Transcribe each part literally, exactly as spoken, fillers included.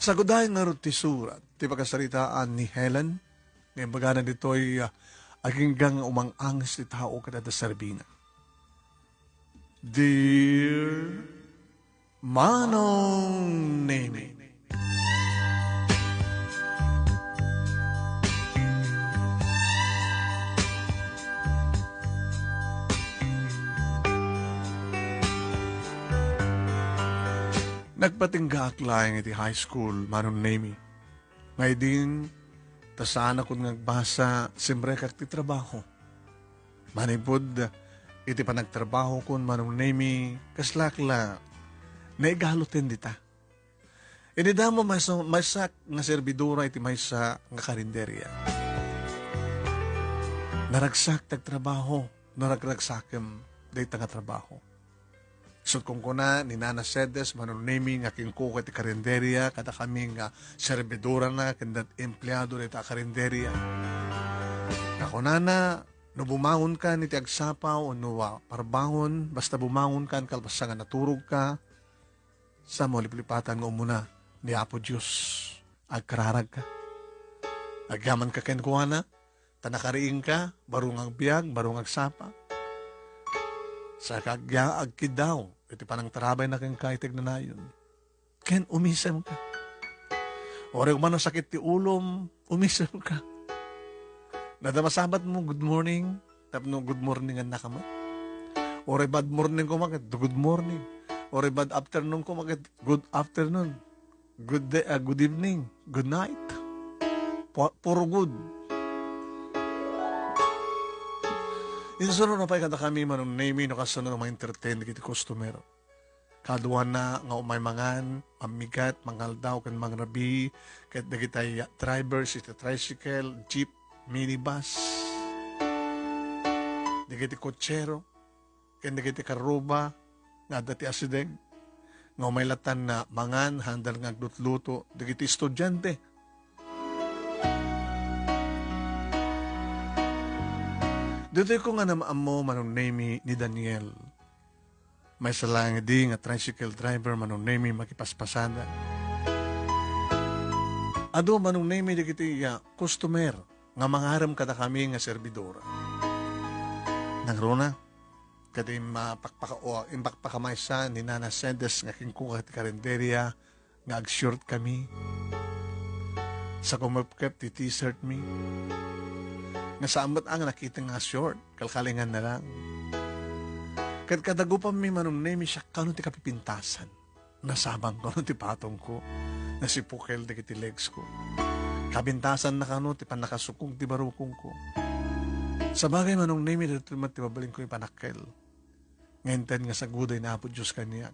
Sagudayen ngarud ti surat ti pakasaritaan ni Helen nga imbagana ditoy, ah, agingga nga umang-anges ti tao ket adda serbina. Dear Manong Nemi. Nagpatinggaak laeng iti high school, Manong Nemi. Nga idin, ta saanakon nga agbasa, simrekak ti trabaho. Manipud iti panagtrabahokon, Manong Nemi, kaslak la, naigaluten dita. Idi damo, maysa, maysak nga serbidora iti maysa nga karinderia. Naragsak ti agtrabaho, naragragsakem dayta nga trabaho. Isut' kunkuna ni Nana Cedes, Manong Nemi, nga kinkuka ti karinderia kadakami nga serbidorana ken empleado dayta a karinderia. Nga kunana, no bumangonkan iti agsapa wenno, ah, parbangon, basta bumangonkan kalpasan nga naturogka, sa mo liplipatan nga umuna ni Apo Dios, agkararagka. Agyamanka kenkuana, ta nakariingka, baro nga agbiag, baro nga agsapa. Saka agya-, agkiddaw iti panangtarabayna kenka iti agnanayon. Ken umisemka. Uray koma no sakit ti ulom, umisemka. Nadama sabat mo, good morning, tapno good morning annaka met. Uray bad morning koma ket, good morning. Uray bad afternoon koma ket, good afternoon. Good day, ah, good evening, good night. Pu-, puro good. Insurono pay kadakami, Manong Nemi, no kasano nga ma-entertain dagiti customer. Kaduana nga umay mangan, mammigat, mangaldaw, ken mangrabii, ket dagitay drivers iti tricycle, jeep, minibus, dagiti kotsero, ken dagiti karruba nga adda ti asideg, nga umay lattan nga mangan, handal nga aglutluto dagiti estudiante. Ditoy ko nga nam-ammo, Manong Nemi, ni Daniel. Maysa laeng idi nga tricycle driver, Manong Nemi, makipaspasada. Adu, Manong Nemi, dagiti, ah, customer nga mangarem kadakami nga serbidora. Nangruna, ket impakpaka-, o, impakpakamaysa ni Nana Cedes nga kinkuka ti karinderia nga ag-short kami. Sa kumepkep ti t-shirt mi, nga saan met a nga nakita nga short, kalkalinganna lang. Ket kadagupanmi, Manong Nemi, siak kano ti kapipintasan. Nasabang kano ti patongko, nasipukel dagiti legs ko. Kapintasanna kano ti pannakasukog ti barukongko. Sabagay, Manong Nemi, daytoy met ti mabalinko ipanakkel. Nga inted nga saguday ni Apo Dios kaniak.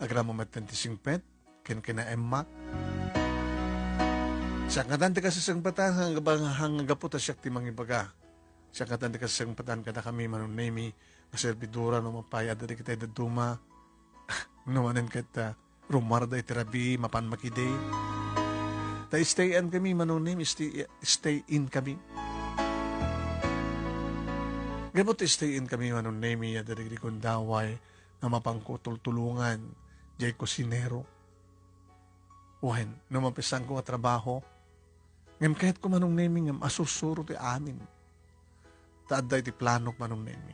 Agraman metten ti singpet, ken kinaemmak. Siak ngatan ti kasisingpetan, nga gapu ta siak ti mangibaga. Siak ngatan ti kasisingpetan kadakami, Manong Nemi, nga serbidora no mapay adda dagiti dadduma. No manen ket, ah, rumarda iti rabii, mapan makidi. Ta stay in kami, Manong Nemi, stay, stay in kami. Gapu ta stay in kami, Manong Nemi, adda dagiti gundaway nga mapanko tultulongan, jay kusinero. Wen, no mapisanko nga trabaho, ngem kayatko, Manong Nemi, nga masursuro ti amin. Ta adda iti planok, Manong Nemi.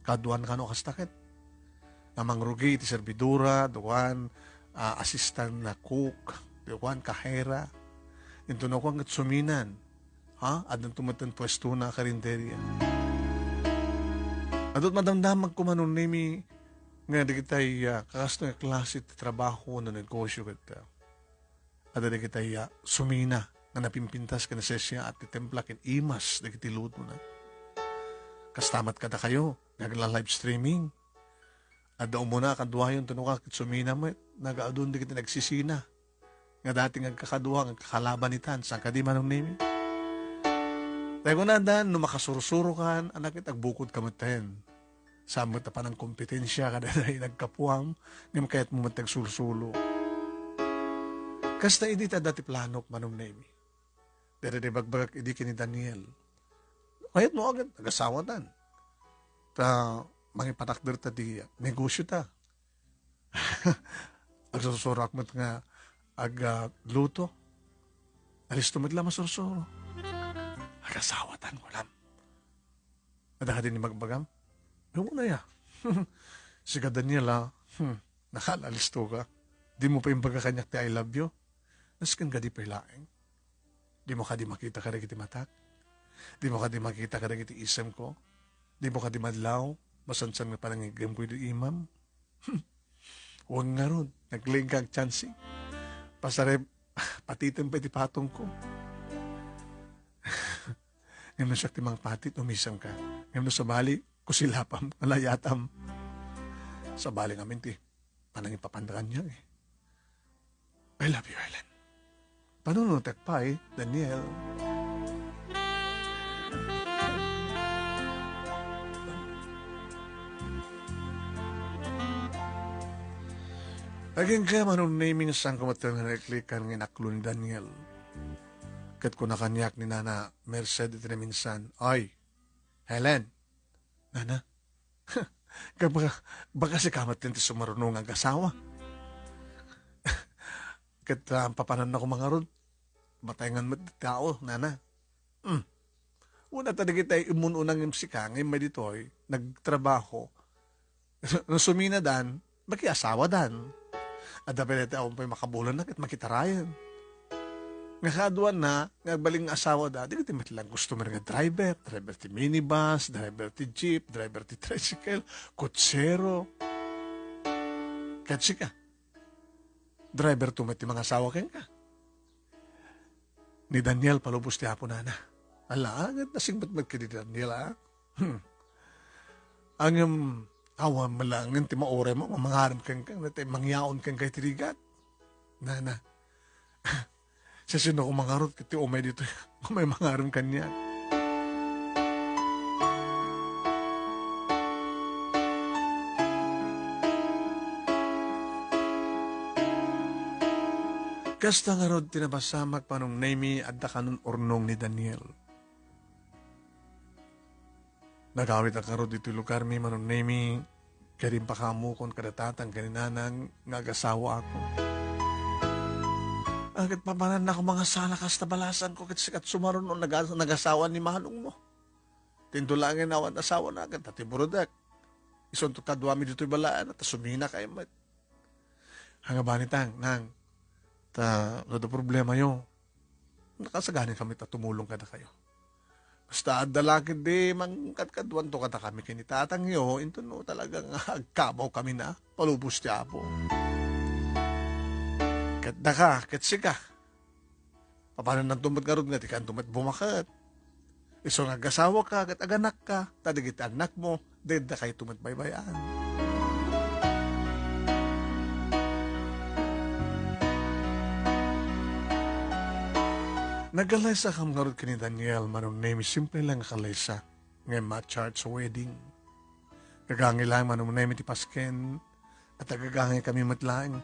Kaduan kano kasta ket. Nga mangrugi iti serbidora, duan, ah, assistant na cook, duan, kahera. Inton no kuan ket suminan. Ha? Addanto met ti puestona a karinderia. Adut madamdamagko, Manong Nemi, nga dagitay, ah, kakastoy nga klase ti trabaho no negosyo ket, ah, adda dagitay, ah, sumina nga napimpintas ken nasesia a titimpla ken imas dagiti lutona. Kasta met kadakayo nga agla-live streaming. Adda umuna a kaduayon, tano ka ket sumina met, nagaadun dagiti nagsisina. Nga dati nga agkakadua, nga agkakalaban itan, saan kadi, Manong Nemi? Tay kunada, no makasursurokan, anak, ket agbukod ka metten. Saan met a panangkompetensia kada inagkapuam, ngem kayatmo met ti agsulsulo. Kasta idi ti adda ti planok, Manong Nemi. Dayta ti ibagbagak idi ken ni Daniel. Kayatmo agad, agasawatan. Ta, mangipatakder ta ti negosyo ta. Agsusurak met nga, ag, ah, luto. Alisto met la masursuro. Agasawatan, kunam. Adda kadi ni magbagam? Umuna ya. Sika, Daniel, ah. Hmm. Nakaalalisto ka. Di mo pa imbaga kaniak ti I love you. Nasken kadi pay laeng. Di mo kadi makita kadagiti matak. Di mo kadi makita kadagiti isem ko. Di mo kadi madlaw. Masansan nga panangigem ko idi imam. Hmm. Wen ngarud, naglaing ka agtiansi. Pasarem, patiten pay ti patongko. Ngem no siak ti mangpatit, umisem ka. Ngem no sabali, kusilapam, alayatam. Sabali ngamin ti panangipapanda kaniak, eh. I love you, Helen. Panunotek pay, Daniel. Agingga, Manong Nemy, nga saanko met nga naiklikan nga inaklo ni Daniel. Ket kuna kaniak ni Nana Merced iti naminsan, "Ay, Helen, Nana, ka baka, baka sika met ti sumaruno nga agasawa." Ket, ah, papananna koma ngarud, mataengan met ti tao, Nana. Hmm. Una ta dagiti immun-una ngem sika nga immay ditoy, nagtrabaho. No suminadan, makiasawadan. Adda pay dayta awan pay makabulanna ket makitarayan. Nga kaaduanna, nga agbalin nga asawada, dagiti met lang customer nga driver, driver ti minibus, driver ti jeep, driver ti tricycle, kotsero. Ket sika, driver to met ti mangasawa kenka. Ni Daniel, palubos ti Apo, Nana. Ala, ket nasingpet met kadi Daniel, a? Hmm. Ngem, awan met laengen ti mauray mo nga mangarem kenka, nga ti mangyaon kenka iti rigat. Nana. Sasino ko mangarot ket ti umay ditoy, umay mangarem kaniak. Kasta ngarud ti napasamak, Manong Nemy, adda kanon urnong ni Daniel. Nagawitak ngarud ditoy lugarmi, Manong Nemy, ket impakaamukon kada tatang ken ni nanang nga agasawaakon. A, ket papanannako mangasala kasta balasanko ket sika ti sumaruno nga aga-, nga agasawa ni manongmo. Ti inton laengen awan asawana ket ti burudek. Isunto kaduami ditoy balayan, ta suminakayo met. Ania bani, Nang, ta no adda problemayo, nakasaganak kami ta tumulong kadakayo. Basta adda la ketdi mangkadkaduanto kadakami ken ni tatangyo, inton no talaga nga agkabaw kami na, palubos ti Apo. Ket daka, ket sika, papanannanto met ngarud nga dikanto met bumaket. Isu nga agasawaka ket aganakka, ta dagiti annakmo, daddakayto met baybay-an. Nagkalaysakam ngarud ken ni Daniel, Manong Nemy, simple lang nga kalaysa, ngem a church wedding. Gagangi laeng, Manong Nemy, ti pasken, at agagangay kami met laeng.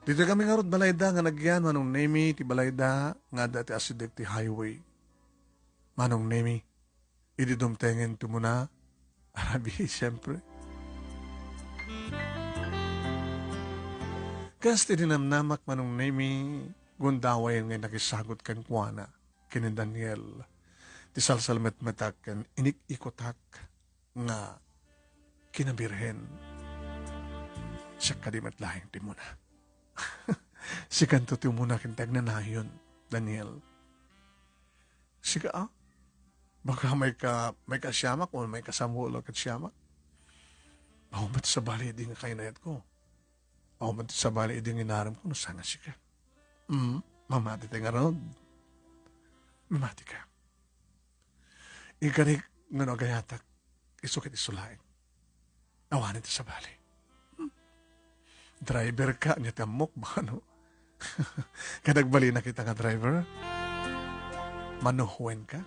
Ditoy kami ngarud balayda nga nagyan, Manong Nemy, ti balayda nga adda ti asideg ti highway. Manong Nemy, idi dumtengen ti umuna, arabi, siempre. Kas ti dinamnamak, Manong Nemy, gundaway nga nakisagut kenkuana, ken ni Daniel, ti salsalmetmetak ken inik-ikotak nga kinabirhen. Siak kadi met laeng ti umuna. Sikanto ti umuna ken ti agnanayon, Daniel. Sika, a? Baka mayka, mayka siamak o mayka sangapulo ket siamak? Awan met sabali idi nga kaynayatko. Awan met sabali idi nga inaremko no saan nga sika. Mm, mamati ti ngarud. Mamati ka. Inkarik nga no agayatak, isu ket isu laeng. Awanen ti sabali. Hmm. Driver ka, ania ti ammok, baka no. Kada agbalin a kita nga driver, manuhuen ka.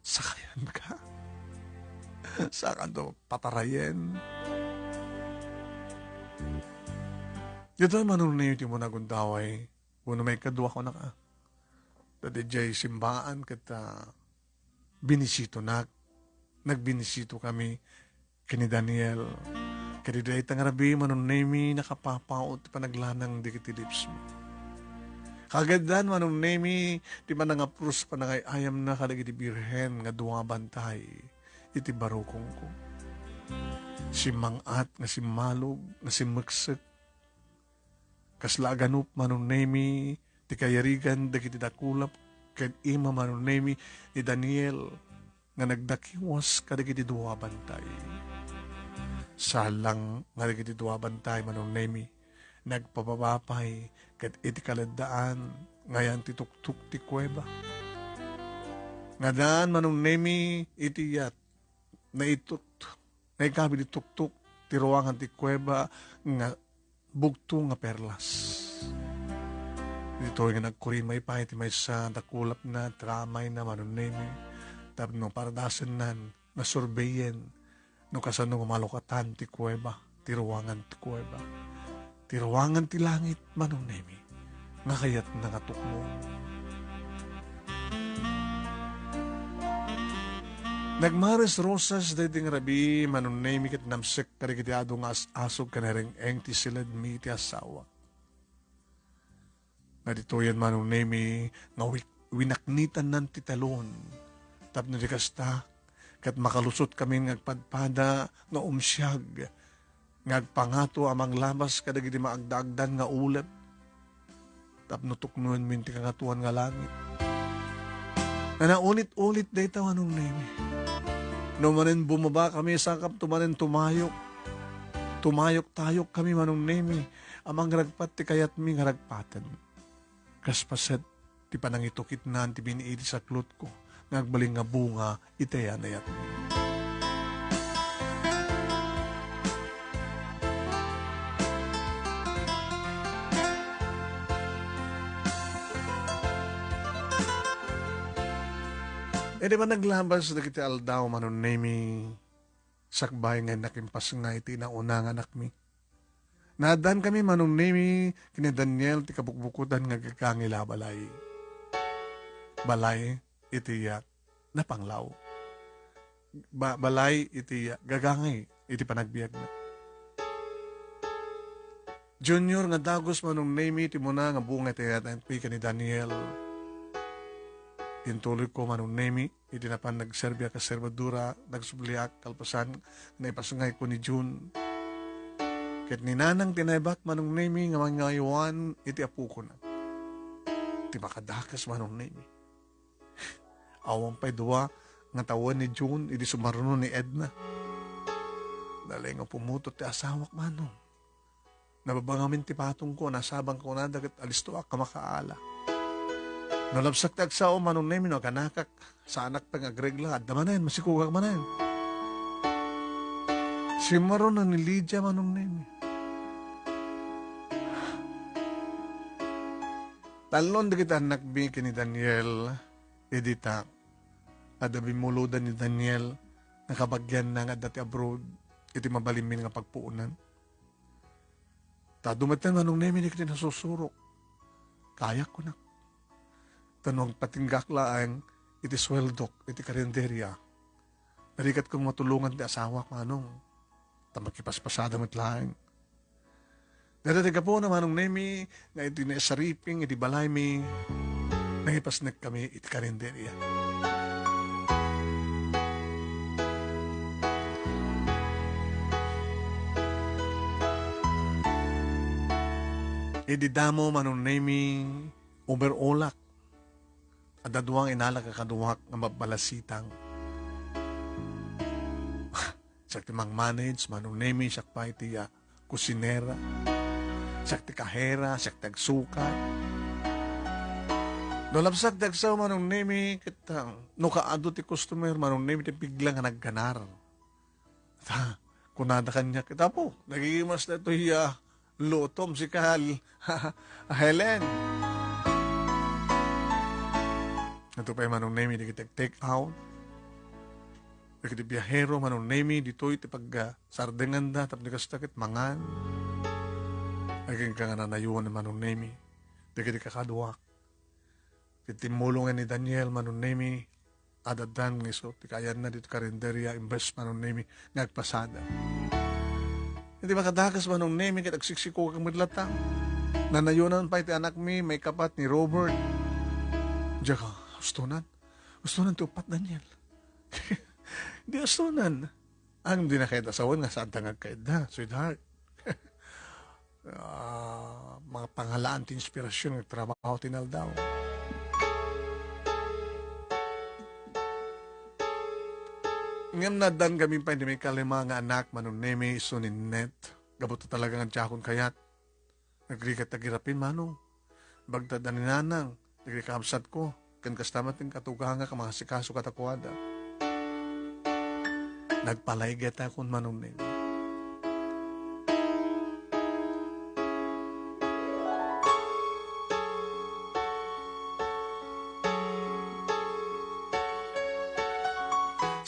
Sakayan ka. Saan to patarayen. Ditoy, Manong Nemy, ti umuna gundaway, wenno maikadua, kunaka. Ta diay simbaan ket, ah, binisitonak. Nagbinisito kami ken ni Daniel. Ket iti dayta nga rabii, Manong Nemi, nakapapaut ti panaglanang dagiti lips mi. Kagaddan, Manong Nemi, ti panangapros panangay-ayamna kadagiti birhen nga dua bantay iti barukongko. Simmang-at nga simmalog, nga simmeksek. Kasla a ganup, Manong Nemi, ti kayarigan dagiti dakulap ken ima, Manong Nemi, ni Daniel nga nagdakiwas kadagiti dua bantay. Salang nga dagiti dua bantay, Manong Nemi, nagpababa pay ket iti kaleddaan nga ayan ti tuktok ti kuweba. Ngaddan, Manong Nemi, iti iyat, naitut-, naikabi ti tuktok ti ruangan ti kuweba nga bugto nga perlas. Ditoy nga nagkurimay pay ti maysa a dakulapna, tramayna, Manong Nemi, tapno pardasennan, nasurbeyen no kasano nga malukatan ti kuweba, ti ruangan ti kuweba, ti ruangan ti langit, Manong Nemi, nga kayatna nga tukmon. Nagmares-rosas daydi nga rabii, Manong Nemi, ket namsek kadagiti adu nga as-asog ken nareng-eng ti siledmi iti asawak. Nga ditoyen, Manong Nemi, nga wi-, winaknitannan ti talon. Tapno di kasta, ket makalusotkami nga agpadpada nga umsiag, nga agpangato a manglabas kadagiti maagdaagdan nga ulep, tapno tuknoenmin ti Kangatoan nga Langit. Nga naulit-ulit dayta, Manong Nemi. No manen bumaba kami, sakap to manen tumayok. Tumayok-tayok kami, Manong Nemi, a mangragpat ti kayatmi nga ragpaten. Kas paset ti panangitukitnan ti biniit ti saklotko nga agbalin nga bunga iti ayan-ayatmi. Iti panaglabas dagiti aldaw, Manong Nemi, sakbay nga innak impasngay ti nauna nga anakmi. Naaddankami, Manong Nemi, ken ni Daniel ti kabukbukotan nga gagangi la a balay. Balay iti, ah, napanglaw. Ba-, balay iti, ah, gagangi iti panagbiagna. Junior nga dagus, Manong Nemi, ti umuna nga bunga iti ayat-ayatmi ken ni Daniel. Intuloyko, Manong Nemi, iti napan nagserbiak a serbadora, nagsubliak, kalpasan, naipasngayko ni June. Ket ni Nanang ti naibak, Manong Nemi, nga mangaywan iti apokona. Ti makadakes, Manong Nemi. Awan pay dua nga tawen ni June idi sumaruno ni Edna. Nalay nga pumutot ti asawak, Manong. Nababa ngamin ti patongko, nasabangko kunada ket alistoak a makaala. No labsak ti agsao, Manong Nemi, no aganakak, saanak pay nga agregla, adda manen, masikogak manen. Simmaruno ni Lydia, Manong Nemi. Talon dagiti annakmi ken ni Daniel, idi ta, adda bimmulodan ni Daniel, nga kabagianna nga adda ti abroad, iti mabalinmin nga pagpuonan. Ta adu metten, Manong Nemi, dagiti nasusurok. Kayak, kunak. Ta no agpatinggak laeng iti sueldok iti karinderia, narigatkon matulongan ti asawak, Manong. Ta makipaspasada met laeng. Dayta ti gapuna, Manong Nemi, nga iti naisariping iti balaymi, nangipasnekkami iti karinderia. Idi damo, Manong Nemi, umer-olak. Adda dua nga inalak a kaduak nga mabbalasitang. Siak ti mangmanage, Manong Nemi, siak pay ti, ah, kusinera. Siak ti kahera, siak ti agsukat. No labsak ti agsao, Manong Nemi, ket, ah, no kaadu ti customer, Manong Nemi, ti bigla nga nagganar. Ta, kunada kaniak, "Apo, nagigimas daytoy a lutom, sika, Helen." Adu pay, Manong Nemi, dagiti take out. Dagiti biahero, Manong Nemi, ditoy ti pagsardenganda, tapno kasta ket mangan. Agingga nga nanayuan, Manong Nemi, dagiti kakaduak. Ti timmulong ni Daniel, Manong Nemi, addan nga isu ti kaayanna ditoy karinderia, imbes, Manong Nemi, nga agpasada. Iti makadakes, Manong Nemi, ket agsiksiko ka met latta. Nanayonan pay ti anakmi, maikapat ni Robert. Diak, ustonan. Ustonan ti uppat, Daniel. Di ustonan. Ang di na kayat asawan nga saan ta nga kayat da, sweetheart. Ah, mga pangalaan ti inspirasyon nga trabaho ti naldaw. Ngem nadan kami pay ni may kalima nga anak, Manong Nemi, isu ni Net. Gapu ta talaga nga diakon kayat. Nagrigat ta girapin, Manong. Bagta da ni Nanang, dagiti kabsatko, ken kasta met ti katugangak a mangasikaso kadakuada. Nagpalaygetakon, Manong Nemi.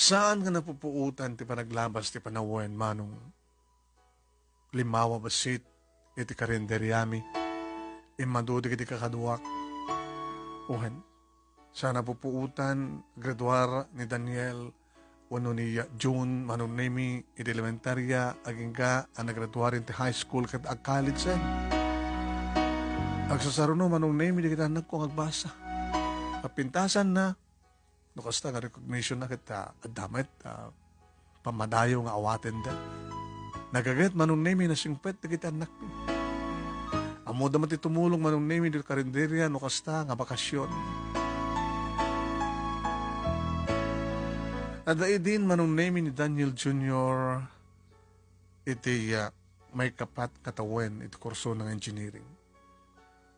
Saan nga napupuotan ti panaglabas ti panawen, Manong. Limmawa bassit iti karinderiami. Immadu dagiti kakaduak. Wen, saan a pupuotan, graduar ni Daniel wenno ni June, Manong Nemi, iti elementaria, agingga a nagraduaren ti high school ket agcollege. Agsasaruno, Manong Nemi, dagiti annakko nga agbasa. Kapintasanna, no kasta nga recognition na ket, ah, adda met, ah, pammadayo nga awatenda. Nagaget, Manong Nemi, nasingpet dagiti annakmi. Ammoda met ti tumulong, Manong Nemi, iti karinderia no kasta nga bakasion. Adda idin, Manong Nemi, ni Daniel Junior iti, ah, maikapat nga tawen iti kursona nga engineering.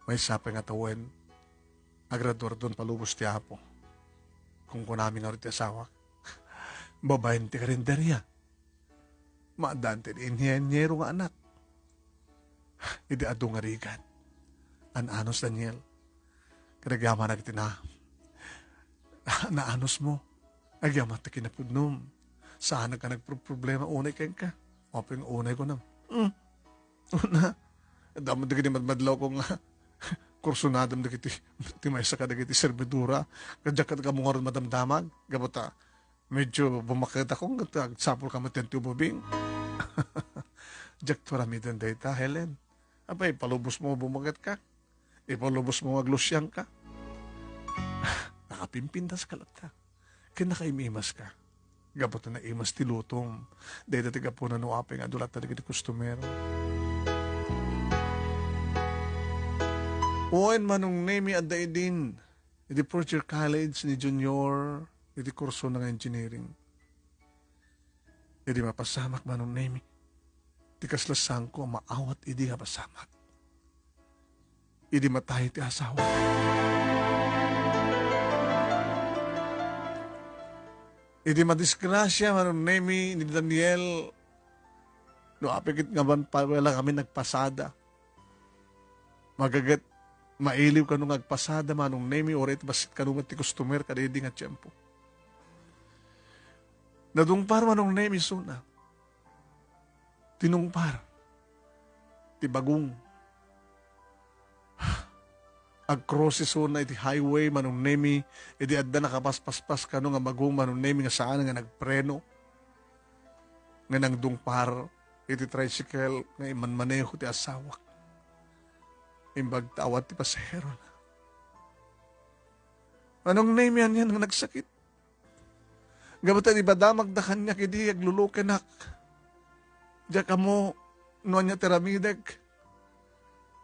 Maysa pay nga tawen, agraduardon palubos ti Apo. Kunkunami ngarud ti asawak, babaen ti karinderia. Maaddaan ti inhinyero nga anak. Idi adu nga rigat, an-anus, Daniel. Ket agyamanak iti na-, naanusmo. Agyaman ti kinapudnom. Saanak a nagproproblema unay kenka. Apay nga unay, kunam. Hmm. Una, damo dagiti madmadlaw ko nga kursunadam dagiti, ti maysa kadagiti servidora. Kadiak ket kamo ngarud madamdamag. Gapu ta, medyo bumaket ako, nga agsapul ka met ti ubing. Diak to aramiden dayta, Helen. Apay, ipalubos mo nga bumaket ka. Ipalubos mo nga aglusiang ka. Nakapimpintas ka latta. Ken nakaim-imas ka. Gapu ta naimas ti lutom. Dayta ti gapuna no apay nga adu latta dagiti customer. Wen, Manong Nemi, adda idin iti fourth year college ni Junior iti kursona nga engineering. Idi mapasamak, Manong Nemi, ti kasla saanko a maawat idi nga pasamak. Idi matay ti asawa. Idi madisgrasia, Manong Nemi, ni Daniel, no apay ket nga ban pa-, wala kami nagpasada. Magaget, mailiw kano nga agpasada, Manong Nemi, uray bassit kano met ti customer kadaydi nga tiempo. Nadungpar, Manong Nemi, isuna. Tinungpar ti bagong. Agkrus isuna iti highway, Manong Nemi, idi adda nakapaspaspas kano nga bagong, Manong Nemi, nga saan nga nagpreno. Nga nangdungpar iti tricycle nga imanmaneho ti asawak. Imbag ta awan ti pasaherona. Manong Nemi, anian nga nagsakit? Gapu ta idi madamagda kaniak idi aglulukenak. Diak ammo no ania ti aramidek.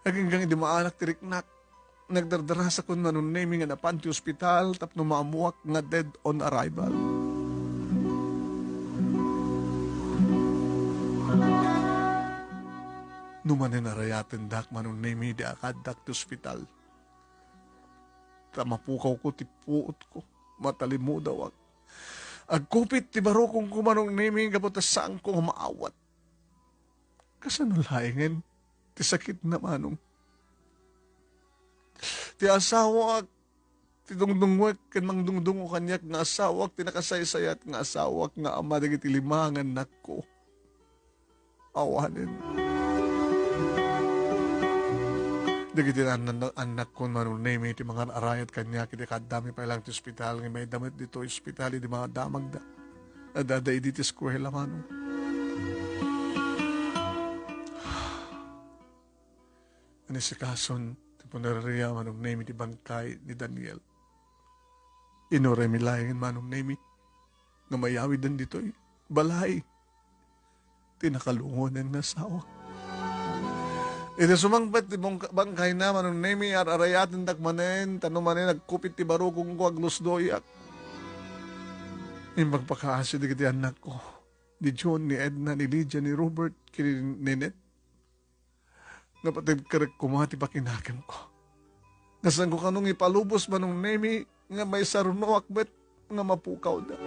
Aginggang idi maanak ti riknak, nagdardarasakon, Manong Nemi, nga napan ti ospital tapno maammoak nga dead on arrival. No manen arayatendak, Manong Nemi, idi akaaddak ti ospital. Ta mapukawko ti puotko, matalimudawak. Agkupit ti barukongko, Manong Nemi, gapu ta saanko nga maawat. Kasano laengen ti sakitna, Manong? Ti asawak, ti dungdungngoek ken mangdungdungngo kaniak nga asawak, ti nakasaysayat nga asawak nga ama dagiti lima nga annakko. Awanen. Dagiti annak-, annakkon, Manong Nemi, ti mangar-arayat kaniak iti kaaddami pay laeng ti ospital, nga maidda met ditoy ospital idi madamagda. Adda idi ti eskuela, Manong. Inisikason ti punerarya Manong Nemi ti bangkay ni Daniel. Inuraymi laeng Manong Nemi nga mayawiden ditoy balay ti nakalungonen nga asawa. Iti sumangpet ti bangka-, bangkayna, Manong Nemi, ar-arayatendak manen, tapno manen agkupit ti barukongko, aglusdoyak. Impagpakaasi dagiti annakko, ni John, ni Edna, ni Lydia, ni Robert, ken ni Ninette. Napatibkerek koma ti pakinakemko. Nga saanko kano nga ipalubos Manong Nemi nga maisarunoak met nga mapukawda.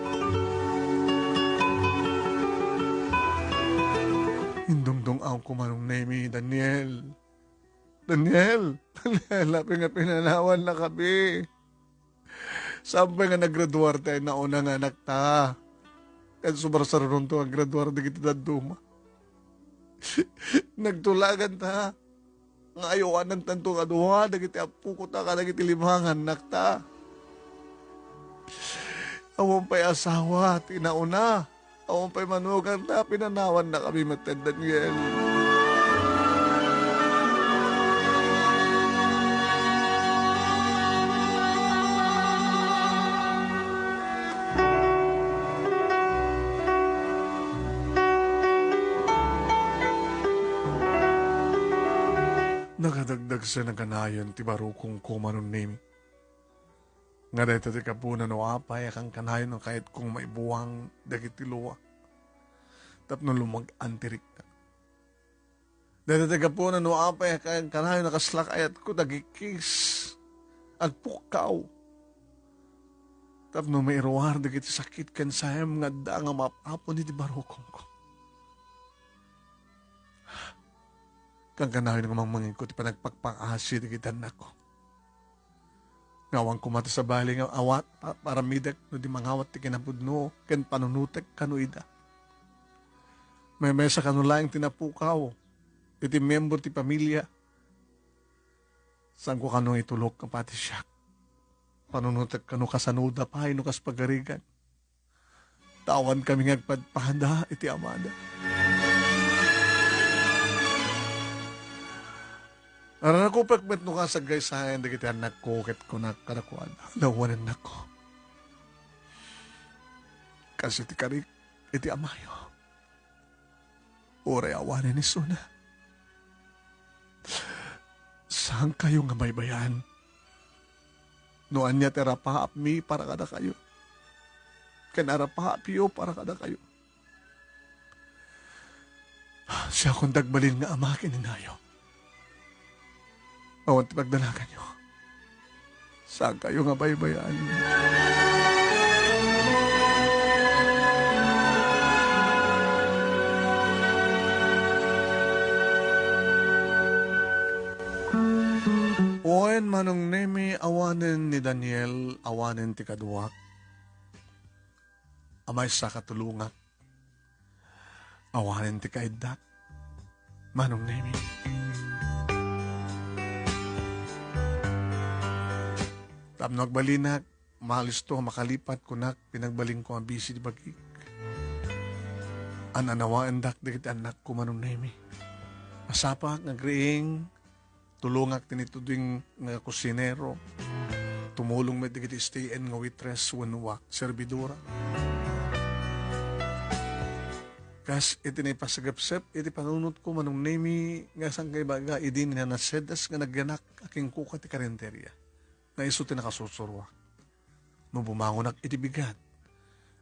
Indungdung-awko Manong Nemi, Daniel. Daniel! Daniel, apay nga pinanawannakami? Saan pay nga naggraduar ti nauna nga anakta? Ket sumarsarunonto nga aggraduar dagiti dadduma. Nagtulaganta nga ayowanantanto nga dua dagiti appokota kadagiti lima nga annakta. Awan pay asawa ti nauna. Awan pay manugang ta pinanawannakami met, Daniel. Nakadagdagsen a kanayon ti barukongko Manong Nemi. Nga dayta ti gapuna no apay a kankanayon a kayatkong maibuang dagiti lua tapno lumag-an ti rikna. Dayta ti gapuna no apay a kankanayon a kasla kayatko dagikis, agpukkaw tapno mairuar dagiti sakit ken saem nga adda nga maap-apon iti barukongko. Kankanayon nga mangmangegko ti panagpakpakaasi dagiti annakko. Nga awan koma ti sabali nga awat pa-, paramidek no di mangawat ti kinapudno ken panunotek kano ida. Maymay-sa kano laeng ti napukaw iti miyembro ti pamilia. Saanko kano itulok nga pati siak. Panunotek kano kasanoda pay no kas pagarigan. Ta awankami nga agpadpada iti amada. Aranakupek met no kas aggaysayan dagiti annakko ket kunak kadakuada, "Awanen, annakko. Kas iti karik iti amayo, uray awanen isuna. Saankayo nga baybay-an no ania ti arapaapmi para kadakayo, ken arapaapyo para kadakayo. Siakon ti agbalin nga ama ken inayo. Awan ti pagdanaganyo. Saankayo nga baybay-an." Wen, Manong Nemi, awanen ni Daniel, awanen ti kaduak. A maysa ka tulongak. Awanen ti kaiddak, Manong Nemi. Tapno agbalinak, malisto a makalipat, kunak, pinagbalinko a bisi ti bagik. An-anawaendak dagiti annakko, Manong Nemi. Masapak nga agriing, tulongak ti nituding nga kusinero. Tumulong met dagiti stay-in nga waitress wenno wa-, serbidora. Kas iti naipasagepsep iti panunotko, Manong Nemi, nga saan kaibaga idi ninanasedes nga nagyanak a kenkuka ti karinderia, nga isu ti nakasursuruak. No bumangonak iti bigat,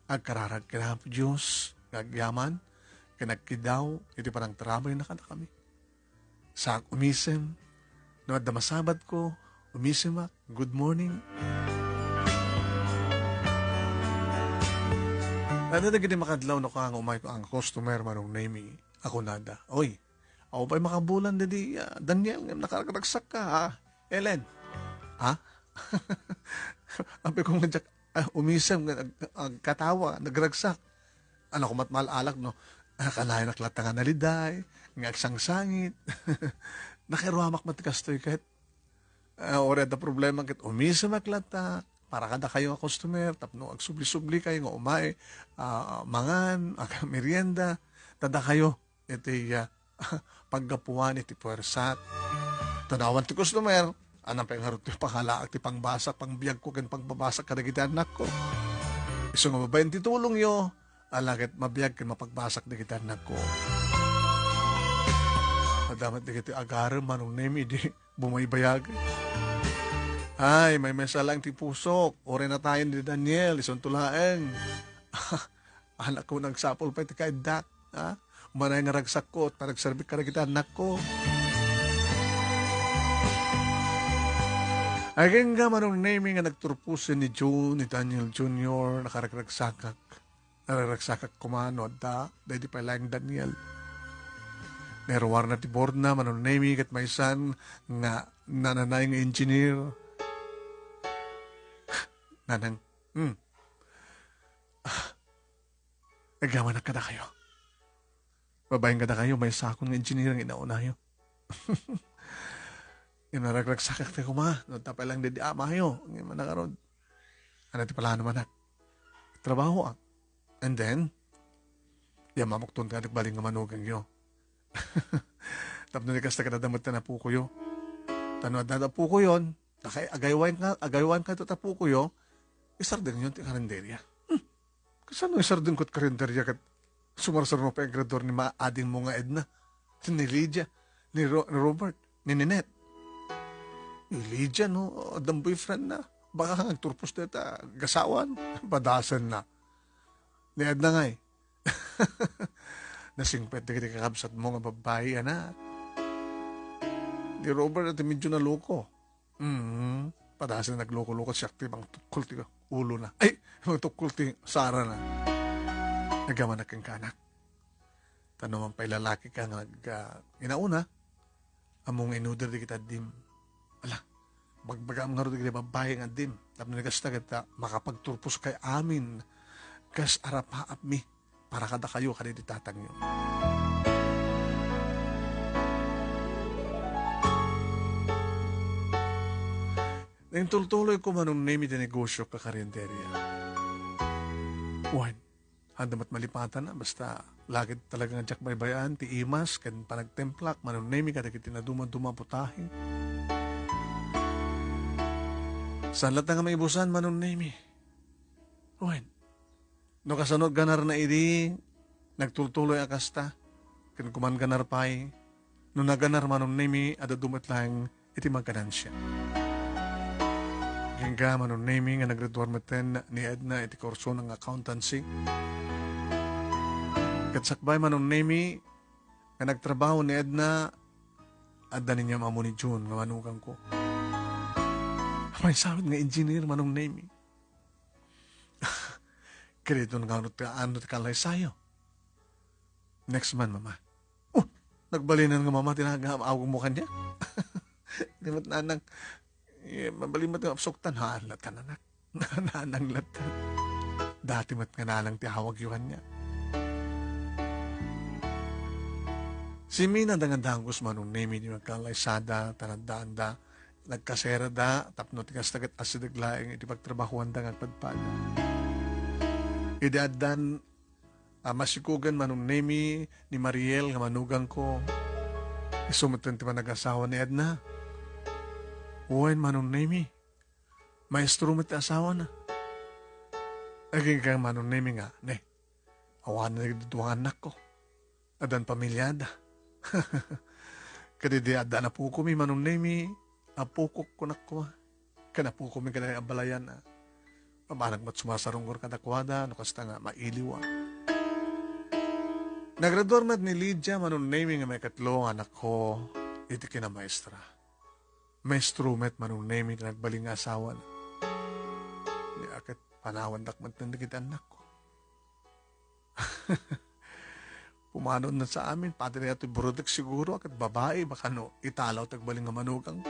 agkararag ken Apo Dios nga agyaman ken agkiddaw iti panangtarabayna kadakami. Saak umisem. No adda masabatko, umisemak. Good morning. Adda dagiti makadlaw no ka nga umayko a customer, Manong Nemi, a kunada, "Oy, awan pay makabulan daydi, ah, Daniel, ngem nakaragsakkon, ha? Ellen?" Ha? Apay ko nga diak, ah, umisem nga ag-, agkatawa, nagragsak. Ania koma ti maal-alak no, ah, kanayonak latta nga naliday, nga agsangsangit. Nakairuamak met ti kastoy ket, ah, uray adda problema ket umisemak latta para kadakayo nga customer tapno agsubli-sublikayo nga umay, ah, mangan, agmerienda, ta dakayo iti, ah, paggapuan iti puersak. Tanawan ti customer, awan pay ngarud ti pangalaak ti pangbasak, pangbiagko ken pangbabasak kadagiti annakko. Isu nga babaen ti tulongyo, ala ket mabiag ken mapagbasak dagiti annakko. Adda met dagiti agarem, Manong Nemi, idi bumaybayag. Ay, maymaysa laeng ti pusok. Uray natayen ni Daniel, isunto laeng. Anakko, nagsapul pay ti kaiddak, ha? Umanay nga ragsakko, ta nagserbik kadagiti annakko. Agingga, Manong Nemi, nga nagturposen ni June, ni Daniel Junior, nakaragragsakak. Naragragsakak koma no adda daydi pay laeng Daniel. Nairuarna ti boardna, Manong Nemi, ket maysan nga nananay nga engineer. Nanang, hmm. Ah, agyamanak kadakayo. Babaen kadakayo, maysakon nga engineer nga inaunayo. Naragragsakak ti koma, no adda pay laeng daydi amayo, ngem ngarud. Ania ti plano, anak? Trabahoak. And then, agyamamokton ti nagbalin nga manugangyo. Tapno di kasta, ket adda met ti apukoyo. Ta no adda apukoyon, ta kay agaywaen ka, agaywaen ka ta apukoyo, isardengyon ti karinderya. Hmm. Kasano isardengko ti karinderya ket sumarsaruno pay agrador ni maadingmo nga Edna, ni Lydia, ni Ro-, ni Robert, ni Ninette? Ni Lydia, no, adda boyfriendna. Baka nga agturpos dayta, agasawan. Padasenna. Ni Edna ngay. Nasingpet dagiti kakabsatmo nga babbai, anak. Ni Robert ti medyo naloko. Mm, padasen nagloko-loko siak ti mangtukkol ti ulona. Ay, mangtukkol ti sarana. Agyamanak kenka, anak. Ta no man pay lalaki ka nga nag-, ah, inauna, ammo nga inuder dagiti addim. Ala, bagbagam ngarud dagiti babbai nga addim. Tapno ni kasta, ket makapagturposkay amin kas arapaapmi para kadakayo kadagiti tatangyo. Intultuloyko, Manong Nemi, ti negosio ka karinderya. Wen, adda met malipatanna, basta lagid talaga nga diak baybay-an ti imas ken panagtemplak, Manong Nemi, kadagiti nadumaduma a putahe. Saan latta nga maibusan, Manong Nemi? Wen, no kasano ganarna idi nagtultuloy a kasta, ken kuman ganar pay, no naganar, Manong Nemi, adda dumet laeng iti maganansia. Agingga, Manong Nemi, nga naggraduar metten ni Edna iti kursona nga accountancy. Ket sakbay, Manong Nemi, nga nagtrabaho ni Edna, adda ni amo ni June nga manugangko. Maysa met nga engineer, Manong Nemi. Kaditon nga ano ti, ano ti kallaysayo? Next month, Mama. Oh, nagbalinan nga Mama ti nagaawagmo kaniak. Di met nanang, eh, mabalin met nga apsuktan. Haan latta, anak. Nanang latta. Dati met nga nanang ti awagyo kaniak. Simina da nga dagus, Manong Nemi, di magkallaysada, ta naddaanda. Nagkaserada, tapno ti kasta ket asideg laeng iti pagtrabahoanda nga agpadpada. Idi addan a masikogen, Manong Nemi, ni Mariel nga manugangko, isu metten ti panagasawa ni Edna. Wen, Manong Nemi, maestro met ti asawana. Agingga, Manong Nemi, nga, ne, awanen dagiti dua nga annakko. Addan pamiliada. Ket idi adda apukomi, Manong Nemi, apokok kunak koma. Ken apukomi kadagiti abalayan, a, mabanak met sumasarungor kadakuada, no kasta nga mailiwak. Nagraduar met ni Lydia, Manong Nemi, nga maikatlo nga anakko iti kinamaestra. Maestro met, Manong Nemi, ti nagbalin nga asawana. Di a ket panawandak met dagiti annakko. Pumanonna sa amin, pati daytoy burutek siguro, ket babai, baka no italaw ti agbalin nga manugang.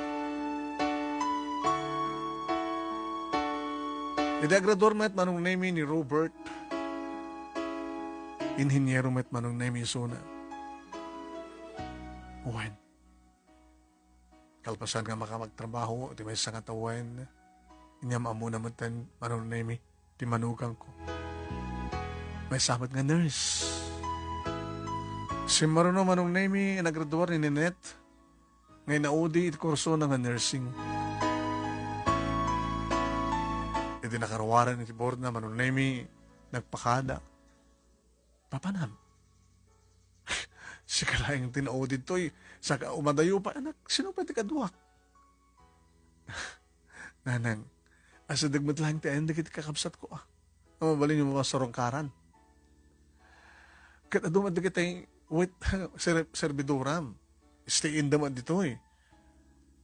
Idi agraduar met, Manong Nemi, ni Robert, inhinyero met, Manong Nemi, isuna. Wen, kalpasan nga makamagtrabaho iti maysa nga tawen, inyam-ammona metten, Manong Nemi, ti manugangko. Maysa met nga nurse. Simmaruno, Manong Nemi, nagraduar ni Ninette. nga inaudi iti kursona nga nursing. Idi nakaruaren iti boardna, Manong Nemi, nagpakada. Papanam. Sika laeng ti naudi ditoy. Saka umadayo pay, anak, sino pay ti kaduak? Nanang, asideg met laeng ti ayan dagiti kakabsatko, a. Mabalinyo nga sarungkaran. Ket adu met dagiti wait, ser-, serbidoram. Stay in da met ditoy.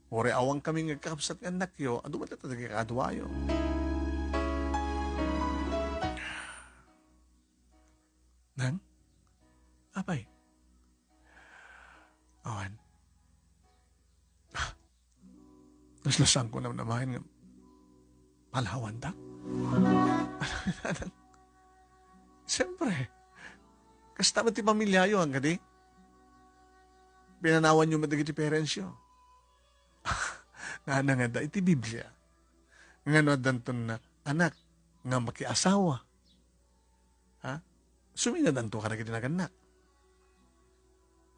Uray awan kami nga kakabsat nga annakyo, adu met dagiti kaduayo. Nang? Apay? Awan. Naslasangko namnamaen nga palawandak. Siyempre, kasta met ti pamilyayo, ang kadi? Pinanawanyo met dagiti parentsyo. Nga adda iti Biblia. Ngano addanton nga anak nga makiasawa? Ha? Suminadanto kadagiti nagannak.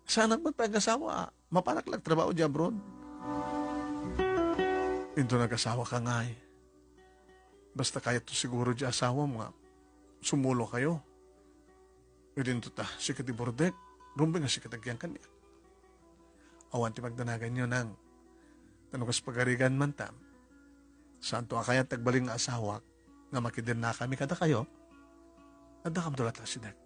Saanak met pay agasawa, mapanak la agtrabaho di abroad. Inton nagasawa ka ngay, basta kayatto siguro di asawam nga sumulo kayo. Idinto ta, sika ti burdek, rumbeng nga sika ti agyang kaniak. Awan ti pagdanaganyo, nang. Ta no kas pagarigan man tam, saanto a kayat ti agbalin nga asawak nga makidennakami kadakayo, adda kamdo latta sidek.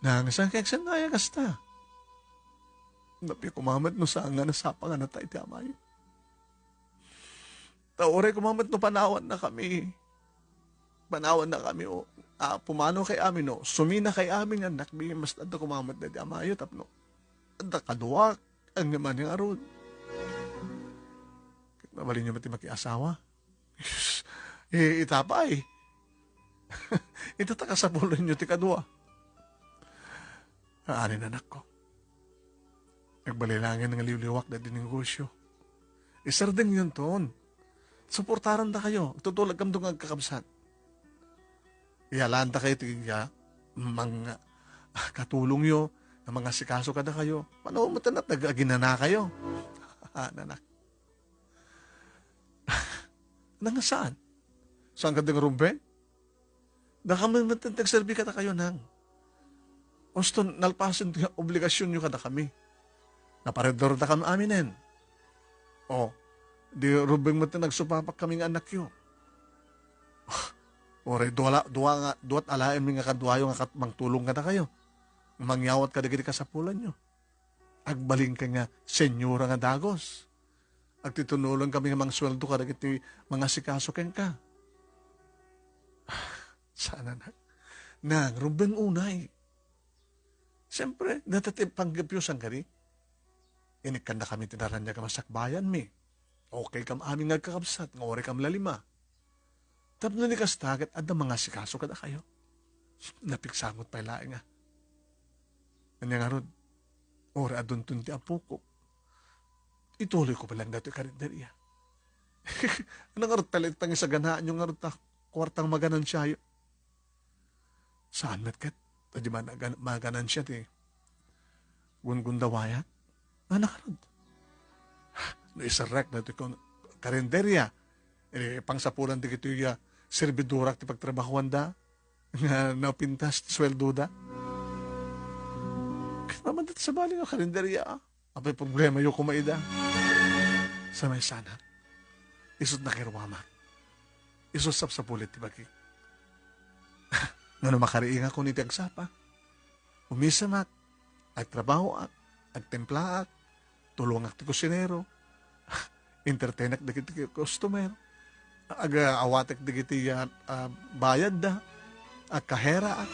Nang, saan kay agsennaya kasta? Napia koma met no saan nga nasapa nga nata iti amayo. Ta uray koma met no panawannakami. Panawannakami, o, a, pumano kay amin, no? Sumina kay amin nga annakmi, mas adda koma met daydi amayo tapno adda kaduak, ania man nga ngarud. Ket mabalinyo met ti makiasawa. Eh, ita pay. Ita ta kasapulenyo ti kadua. Aanin, anakko. Agbalay laengen nga liwliwak daydi negosio. Isardengyon ton. Suportarandakayo. Agtutulagkamto nga agkakabsat. Iyalaandakayo ti, ah, mang-, katulongyo, nga mangasikaso kadakayo. Mano met a nag-, aginanakayo. Ah, nanak. Nangasaan? Saan ka deng rumbeng? Dakami met ti agserbi kadakayo, nang. Uston nalpasen ti obligasionyo kadakami. Napareddordakam aminen. O, di rumbeng met ti nagsupapak kami nga annakyo. Uray dua la-, dua nga, duat alaenmi nga kaduayo nga kat-, mangtulong kadakayo. Mangyawat kadagiti kasapulanyo. Agbalinka nga senyora nga dagus. Agtitunulen kami nga mangsueldo kadagiti mangasikaso kenka. Saan, anak? Nang, rumbeng unay. Siyempre, dayta ti panggepyo, saan kadi? Inikkandakami ti naraniag a masakbayanmi. Okay kam amin nga agkakabsat, nga uray kam lalima. Tapno ni kasta, ket adda mangasikaso kadakayo. Napigsangot pay laeng a. Ania ngarud, uray adunton ti apokok, ituloyko pay laeng daytoy karinderia. Ania ngarud, talita nga isaganaanyo ngarud ta kuartang maganansiayo. Saan met ket, ta di man agan-, maganansia ti gunggundawayak? Ania ngarud? No iserrek daytoy kon-, karinderia, eh, pangsapulan dagitoy a serbidorak ti pagtrabahoanda, nga napintas ti sueldoda. Ket mamanda ti sabali nga karinderia, a. Apay problemayo koma ida? Sa maysanak, isut' nakiruamak. Isut' sapsapulit ti bagik. Ngano makariingakon iti agsapa? Umisemak, agtrabahoak, agtemplaak, tulongak ti kusinero, entertainak dagiti customer, ag-, awatek dagiti, ah, ah, bayadda, agkaheraak.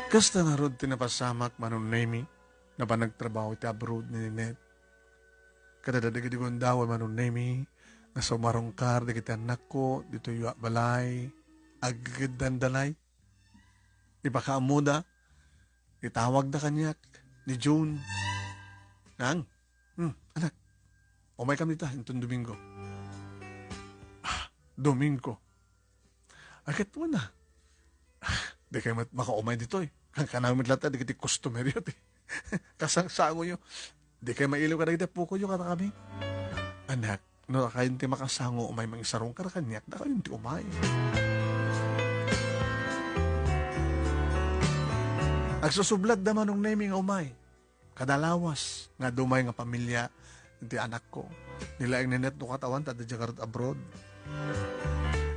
Kasta ngarud ti napasamak, Manong Nemi, nga panagtrabaho iti abroad ni Ninette. Kadada dagiti gundaway, Manong Nemi, nga sumarungkar dagiti annakko ditoy a balay, aggeddanda lay. Ipakaammoda, itawagda kaniak ni June. Nang, hmm, anak, umaykami dita inton Domingo. Ah, Domingo. Ay, ket wen a. Dikay met makaumay ditoy. Kankanayon met latta dagiti customeryo ti kasangsangoyo. Dikay mailiw kadagiti appokoyo kadakami. Anak, no dakayon ti makasango umay mangisarungkar kaniak, dakayon ti umay. Agsusublatda Manong Nemi nga umay. Kada lawas nga adu umay nga pamilia ti anakko. Ni laeng ni Net no katawan ta adda diay ngarud abroad.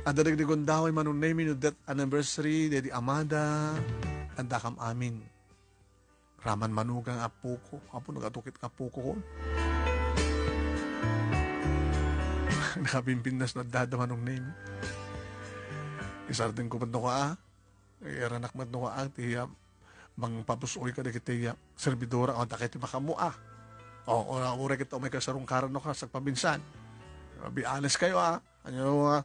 Adda dagiti gundaway Manong Nemi no death anniversary daydi amada. Addakam amin. Raman manugang nga appoko. Apo, nagatukit nga appoko ko. Nakabimbinnas no adda da Manong Nemi. Isardengko met no kaa. Iranak met no kaa ti, ah, mangpabus-oy kadagiti, ah, servidora, o, dakay ti makaammo, ah. O, o, uray ket umay kasarungkaran no kas agpabinsan. Mabianes kayo, ah. Ania, ah,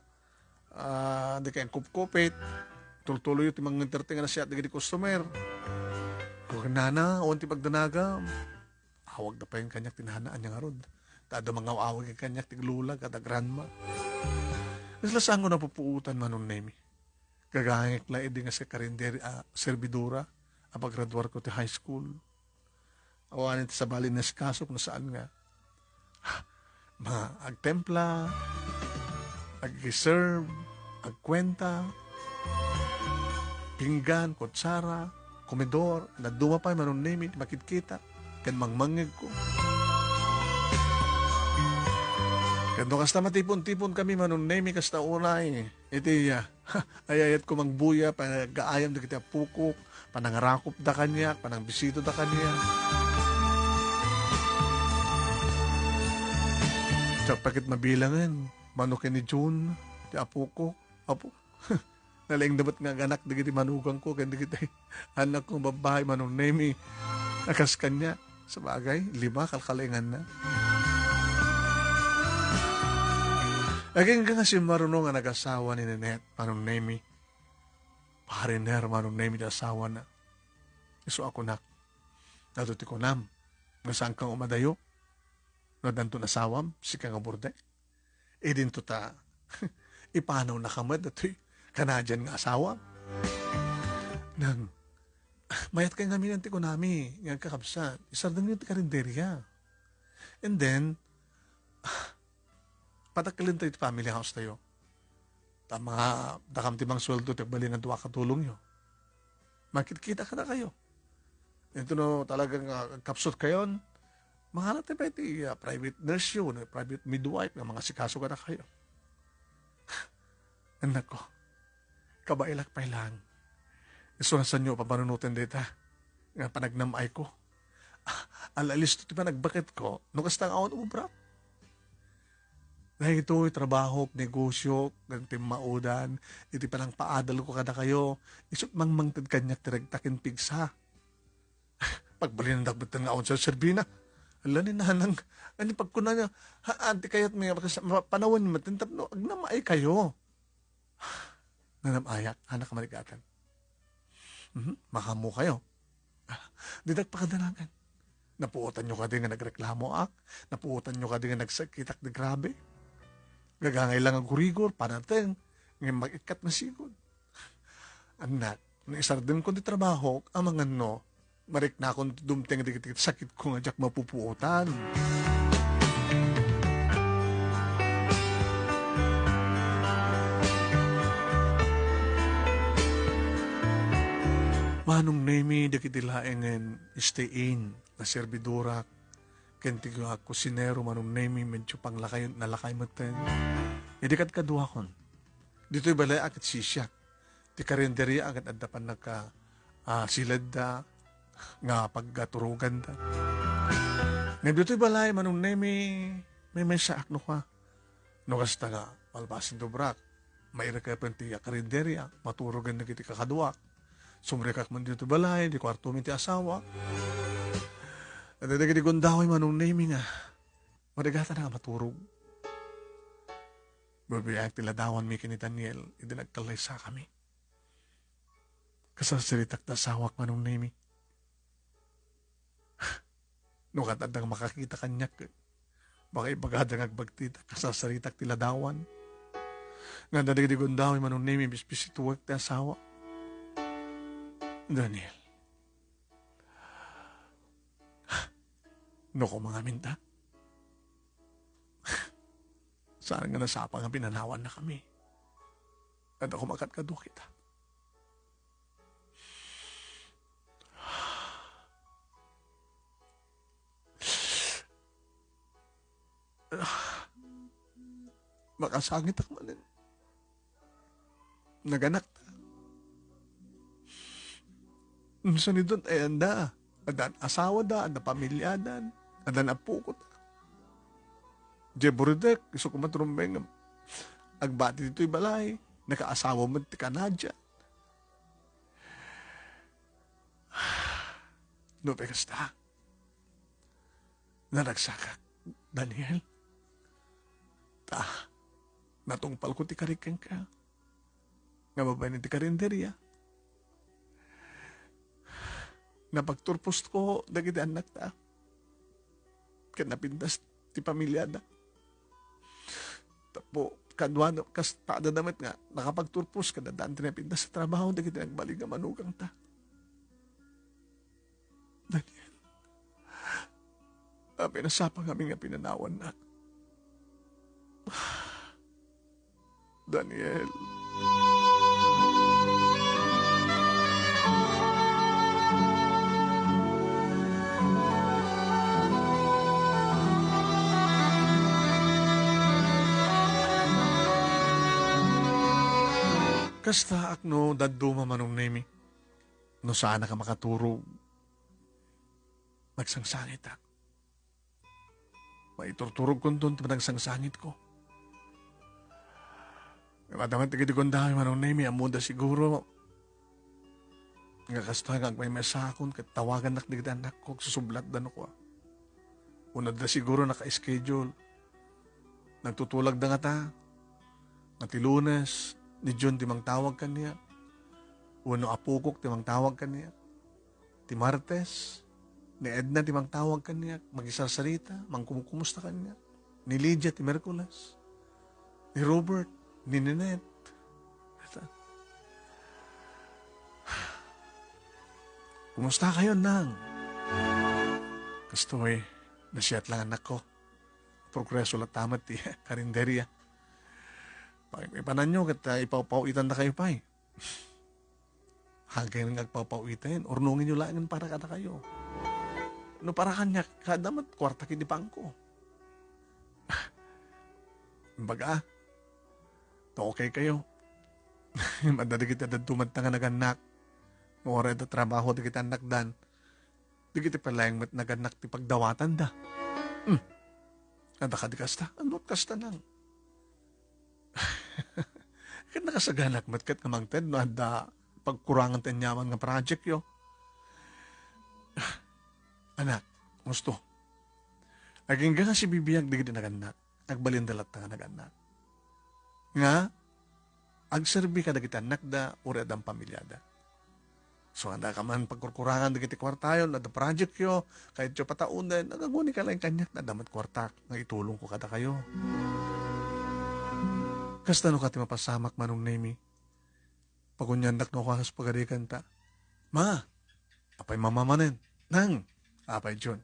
ah, dikay agkupkupit. Tultuloyyo ti mangentertain nga nasiat dagiti customer. Kunana, awan ti pagdanagam. Awagda pay kaniak ti nana, ania ngarud. Ta adda mangaw-awag kaniak ti lola, kada grandma. Kasla saanko napupuotan, Manong Nemi. Gagangayek la idi nga sakarinderia a servidora a paggraduarko ti high school. Awanen ti sabali nga inasikaso no saan nga ma-, agtempla, ag-serve, agkuenta, pinggan, kutsara, komedor, dadduma pay Manong Nemi ti makitkitak ken mangmangngegko. Ket no kasta, matipon-tiponkami Manong Nemi kasta unay iti, ah, ay-ayatko mangbuya, panagaayam dagiti appokok, panangarakopda kaniak, panangbisitada kaniak. Sakbay ket mabilangen, mano ken ni June, ti appokok, apo. Nalaingda met nga aganak dagiti manugangko ken dagiti anakko nga babbai, Manong Nemi. A kas kaniak, sabagay, lima, kalkalinganna. Agingga nga simmaruno nga nagasawa ni Nenet, Manong Nemi. Pariner, Manong Nemi, ti asawana. Isu a kunak, adu ti kunam, nga saanka nga umadayo? No addanto asawam, sika nga burde? Idinto ta, ipanawnaka met datoy Canadian nga asawa. Nang, mayat kay ngamin ti kunami nga agkakabsat, isardengyo ti karinderia. And then, padakkelen tayo ti family house tayo. Ta mga dakam ti mangsueldo ti agbalin a dua ka tulongyo. Makitkita kadakayo. Ito no talagang, ah, agkapsut kayon, mangarate pay ti, ah, private nurse yo, no, private midwife nga mangasikaso kadakayo. Anak ko, kabaelak pay lang. Isu nga saanyo pampanunoten dayta nga panagnam-ayko. Ah, ala listo ti panagbaketko, no kasta nga awan ubra. Daytoy trabahok, negosiok, ken timmaudan, iti panangpaadalko kadakayo, isut' mangmangted kaniak ti regta ken pigsa. Pagbalinandak metten nga awan serserbina. Ala ni nanang, ani pagkunana, ha, anti kayat mi nga makas-, ma-, panawen metten tapno agnam-ay kayo. Nanam-ayak, anak a marigatan. Mhm, makaammo kayo. Ah, didak pakadanagan. Napuotanyo kadi nga nagreklamoak? Napuotanyo kadi nga nagsakitak ti grabe? Gagangay lang nga gurigor, panateng, nga mag-ikkat masigud. Anak, no isardengko ti trabahok, amangan no, mariknakon ti dumteng dagiti sakitko nga diak mapupuotan. Manong Nemi, dagiti laengen stay-in nga serbidorak ken ti kusinero, Manong Nemi, medyo panglakay, nalakay metten. Idi kadkaduakon, ditoy balay a ket sisiak. Ti karinderia a ket adda pannaka-, ah, siledda nga paggaturoganda. Ngem ditoy balay, Manong Nemi, maymaysaak no kua. No kasta nga, malpasen ti ubrak, mairikepen ti karinderia, maturogen dagiti kakaduak. Sumrekak man ditoy balay, di kuartomi ti asawa. Adda dagiti gundaway, Manong Nemi, nga marigatan nga maturog. Bibiag ti ladawanmi ken ni Daniel, idi nagkallaysakami. Sarsaritak ti asawak, Manong Nemi. No ket adda makakita kaniak, baka ibagada nga agbagtita, kasarsaritak ti ladawan. Nga adda dagiti gundaway, Manong Nemi, bisbisituek ti asawa. Daniel. No koma ngamin ta? Saan nga nasapa nga pinanawannakami? Adda koma kadkadua kita. Makasangitak manen. Naganakta. Unsa ni Don, ay anda? Adda asawada, adda pamiliada, adda apukot. Jay Burdek, isu koma ti rumbeng. Agbati ditoy balay, nakaasawa met ti Canadian. No, pay kasta. Naragsakak, Daniel. Ta, natungpalko ti karik kenka. Nga babaen ti karinderia. Napagturposko dagiti annakta. Ket napintas ti pamiliada. Tapno kaduana, kasta adda met nga nakapagturpos ket addan ti napintas a trabaho dagiti nagbalin nga manugangta. Daniel, apay nasapa ngamin nga pinanawannak? Daniel. Kastaak no dadduma, Manong Nemi. No saanak a makaturog, magsangsangitak. Maiturturogkonton ti panagsangsangitko. Ngem adda met dagiti gundaway, Manong Nemi, ammoda siguro nga kastoy nga agmaymaysakon ket tawagannak dagiti annakko, agsusublatda no kua. Wenno adda siguro naka-schedule. Nagtutulagda ngata nga ti Lunes, ni Jun ti mangtawag kaniak, wenno apokok ti mangtawag kaniak. Ti Martes, ni Edna ti mangtawag kaniak, makisarsarita, mangkumukumusta kaniak. Ni Lydia ti Miyerkules. Ni Robert, ni Ninette. Kumusta kayo, Nang? Kastoy, nasiat lang, anak ko. Progreso latta met ti karinderia. Pakipananyo ket, ah, ipawpaw-itanda kayo pay. Hagen nga agpawpaw-iten, urnongenyo laengen para kadakayo. No para kaniak, adda met kuartak iti bangko. Imbaga, ta okay kayo. Adda dagiti dadduma nga nagannak. Nga uray adda trabaho dagiti annakdan. Dagiti pay laeng met nagannak ti pagdawatanda. Hmm. Adda kadi kasta? Anno kasta, Nang? Ket nakasaganak met ket nga mangted no adda pagkurangan ti aniaman nga projectyo. Anak, gusto. Agingga nga sibibiag dagiti nagannak, agbalinda latta nga nagannak. Nga, agserbi kadagiti annakda, uray adda pamiliada. So, adda ka man pagkurkurangan dagiti kuartayo, adda projectyo, kayatyo pataoden, agaguni ka laeng kaniak, adda met kuartak nga itulongko kadakayo. Kasta no kadi mapasamak, Manong Nemi. Paguniandak no kas pagadikanta. Ma, apay Mama manen? Nang, apay Jun?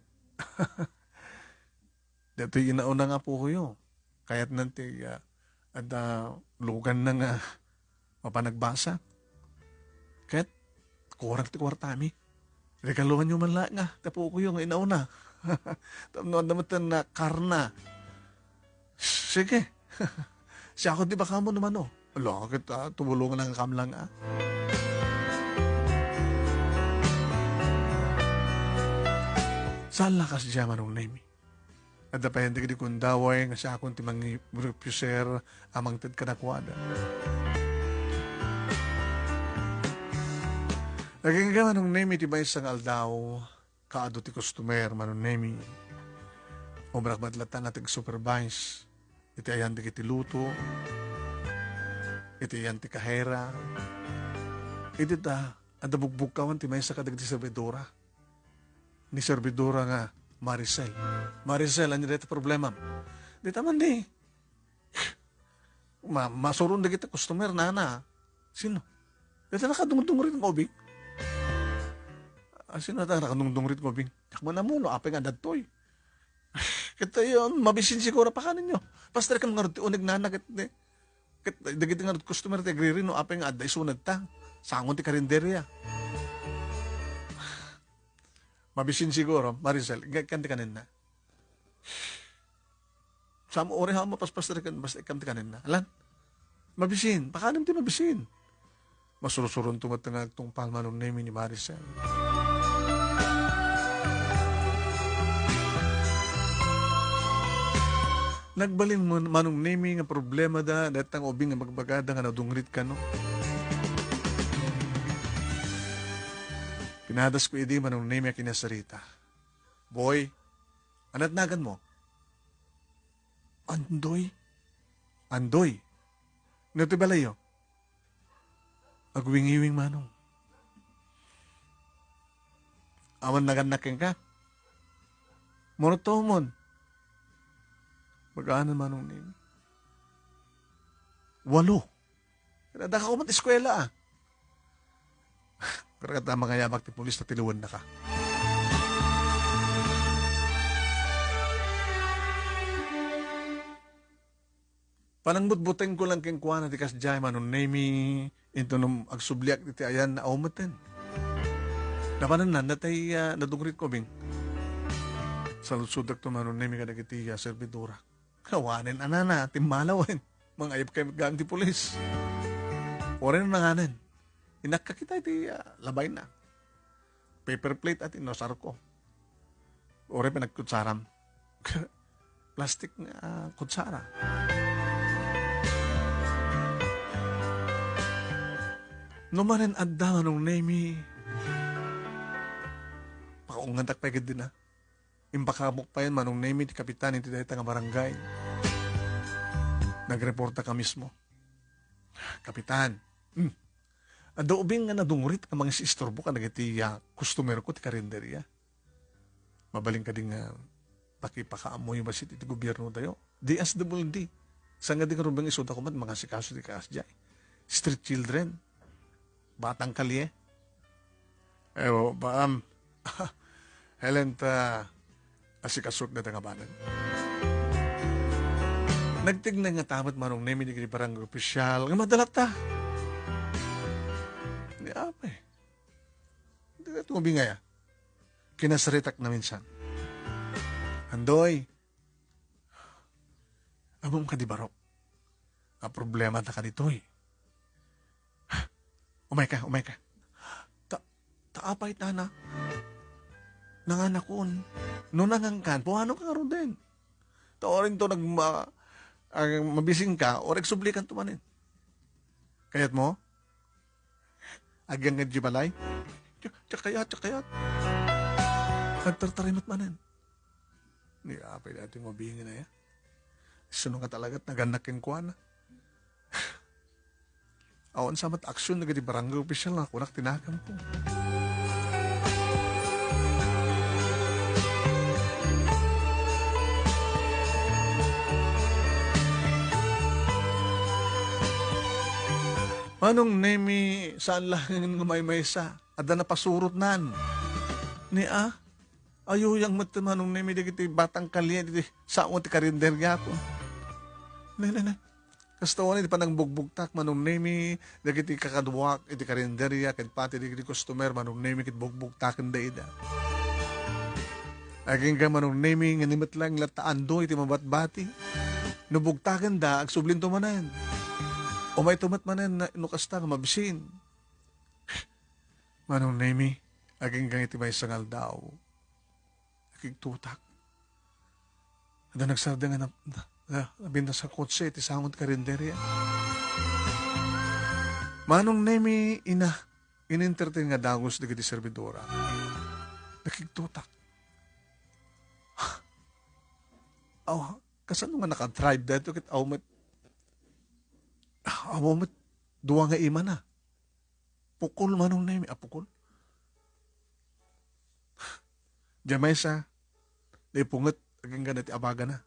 Datoy inauna nga apokoyo. Kayatna ti, ah, adda luganna nga mapan agbasa. Ket, kurang ti kuartami. Regaluanyo man la nga, ti apokoyo nga inauna. Tapno adda met na karna. Sige. Siakon ti bakamo no mano. Ala, ket, ah, tumulongan nga kam lang, ah. Saan la kasdiay, Manong Nemi? Adda pay dagiti gundaway nga siakon ti mangi-, refuser a mangted kadakuada. Agingga, Manong Nemi, ti maysa nga aldaw, kaadu ti customer, Manong Nemi. Umrak met latta nga ag-supervise iti ayan dagiti luto, iti ayan ti kahera, iti ta Adda bugbugkawan ti maysa kadagiti servidora. Ni servidora nga Maricel. "Maricel, ania dayta problemam?" "Dita man ni, ma-, masuron dagiti customer, nana." "Sino?" "Dayta nakadungdungrit nga ubing." "Ah, sino ta nakadungdungrit nga ubing?" "Diak man ammo no apay nga adda ditoy." "Ket, ayon, mabisin siguro, pakanenyo. Pastrek ngarud ti uneg, nana, ket, ket dagiti ngarud customer ti agriri no apay nga adda isunadta. Sangon ti karinderya." "Mabisin siguro, Maricel, nga kan ti kanenna." "Sam, uray ha, mapaspas ti kan, basta ikkan ti kanenna. Alan? Mabisin, pakanem ti mabisin." Masursuronto met nga agtungpal Manong Nemi ni Maricel. Nagbalin Man-, Manong Nemi nga problemada, dayta nga ubing nga bagbagada nga nadungrit kano. Pinadasko idi Manong Nemi a kinasarita. "Boy, ania ti naganmo?" "Andoy." "Andoy? No ti balayyo?" "Agwingiwing, Manong." "Awan nagannak kenka?" "Murot to umon." Bagaan Manong Nemi. Walo. Nadaka ko met eskwela, ah. Karakat a mangayabak ti pulis ta tiliwennaka. Panangbutbutengko lang kenkuana ti kasdiay, Manong Nemi, intono agsubliak iti ayan a umeten. Napananna, natay, ah, nadungrit ko, bing. Saludsodakto, Manong Nemi, kadagiti, ah, servidora. Awanen, anana, timmalawen. Mangayab kami gayam ti pulis. Uray no nanganen. Inakka kita iti, ah, labayna. Paper plate at inusarko. Uray pinagkutsaram. Plastic nga, ah, kutsara. No manen adda Manong Nemi, pakaungantak pay ged dina. Impakamok payen Manong Nemi ti kapitan iti dayta nga barangay. Nagreportaka mismo. "Kapitan, hmm, adda ubing nga nadungrit a mangisisturbo kadagiti, ah, customer ko ti karinderya. Mabalin kadi nga pakipakaammoyo bassit iti gobiernotayo? D S W D. Saan nga di ngarud nga isuda koma ti mangasikaso ti kasdiay? Street children? Batang kalye?" "Ew, baam. Helen ta asikasok dayta nga banag." Nagtignay ngata met Manong Nemi dagiti barangay opisyal nga madalatta. Ni apay. Di ka tumubingaya. Kinasaritak na minsan. "Andoy, ammom kadi barok a problemata kaditoy?" "Umayka, umayka." "Ta, ta apay tana? Nanganakon." "No nangankan, puanonka ngaruden. Ta uray inton nagma-, ah, mabisinka, uray agsublikanto manen. Kayatmo? Agyangngad diay balay?" "Diak, diak kayat, diak kayat." Nagtartarimet manen. Ni apay daytoy nga ubingen aya? Sino nga talagat nagannak kenkuana? Awan sa met aksyon dagiti barangay opisyal nga kunak ti naganko. Manong Nemi, saan laengen nga maymaysa. Adda napasurotnan. Ni a, ayuyang met ti Manong Nemi dagiti batang kalye iti sao ti karinderyakon. Ne, ne, ne. Kasta unay ti panangbugbugtak, Manong Nemi, dagiti kakaduak iti karinderya ken pati dagiti customer, Manong Nemi, ket bugbugtakenda ida. Agingga, Manong Nemi, nga ni met laeng latta Andoy ti mabatbati. No bugtakenda, agsublinto manen. Umayto met manen na-, no kasta nga mabisin. Manong Nemi, agingga iti maysa nga aldaw, nakigtotak. Adda nagsardeng a nap-, na, na, nabintas a kotse iti sango ti karinderya. Manong Nemi, ina, inintertain nga dagus dagiti servidora. Nakigtotak. Aw, kasano nga nakadrive daytoy ket aw met, aw met dua nga imana? Pukol, Manong Nemi, a pukol. Diay maysa, naipunget agingga ti abagana.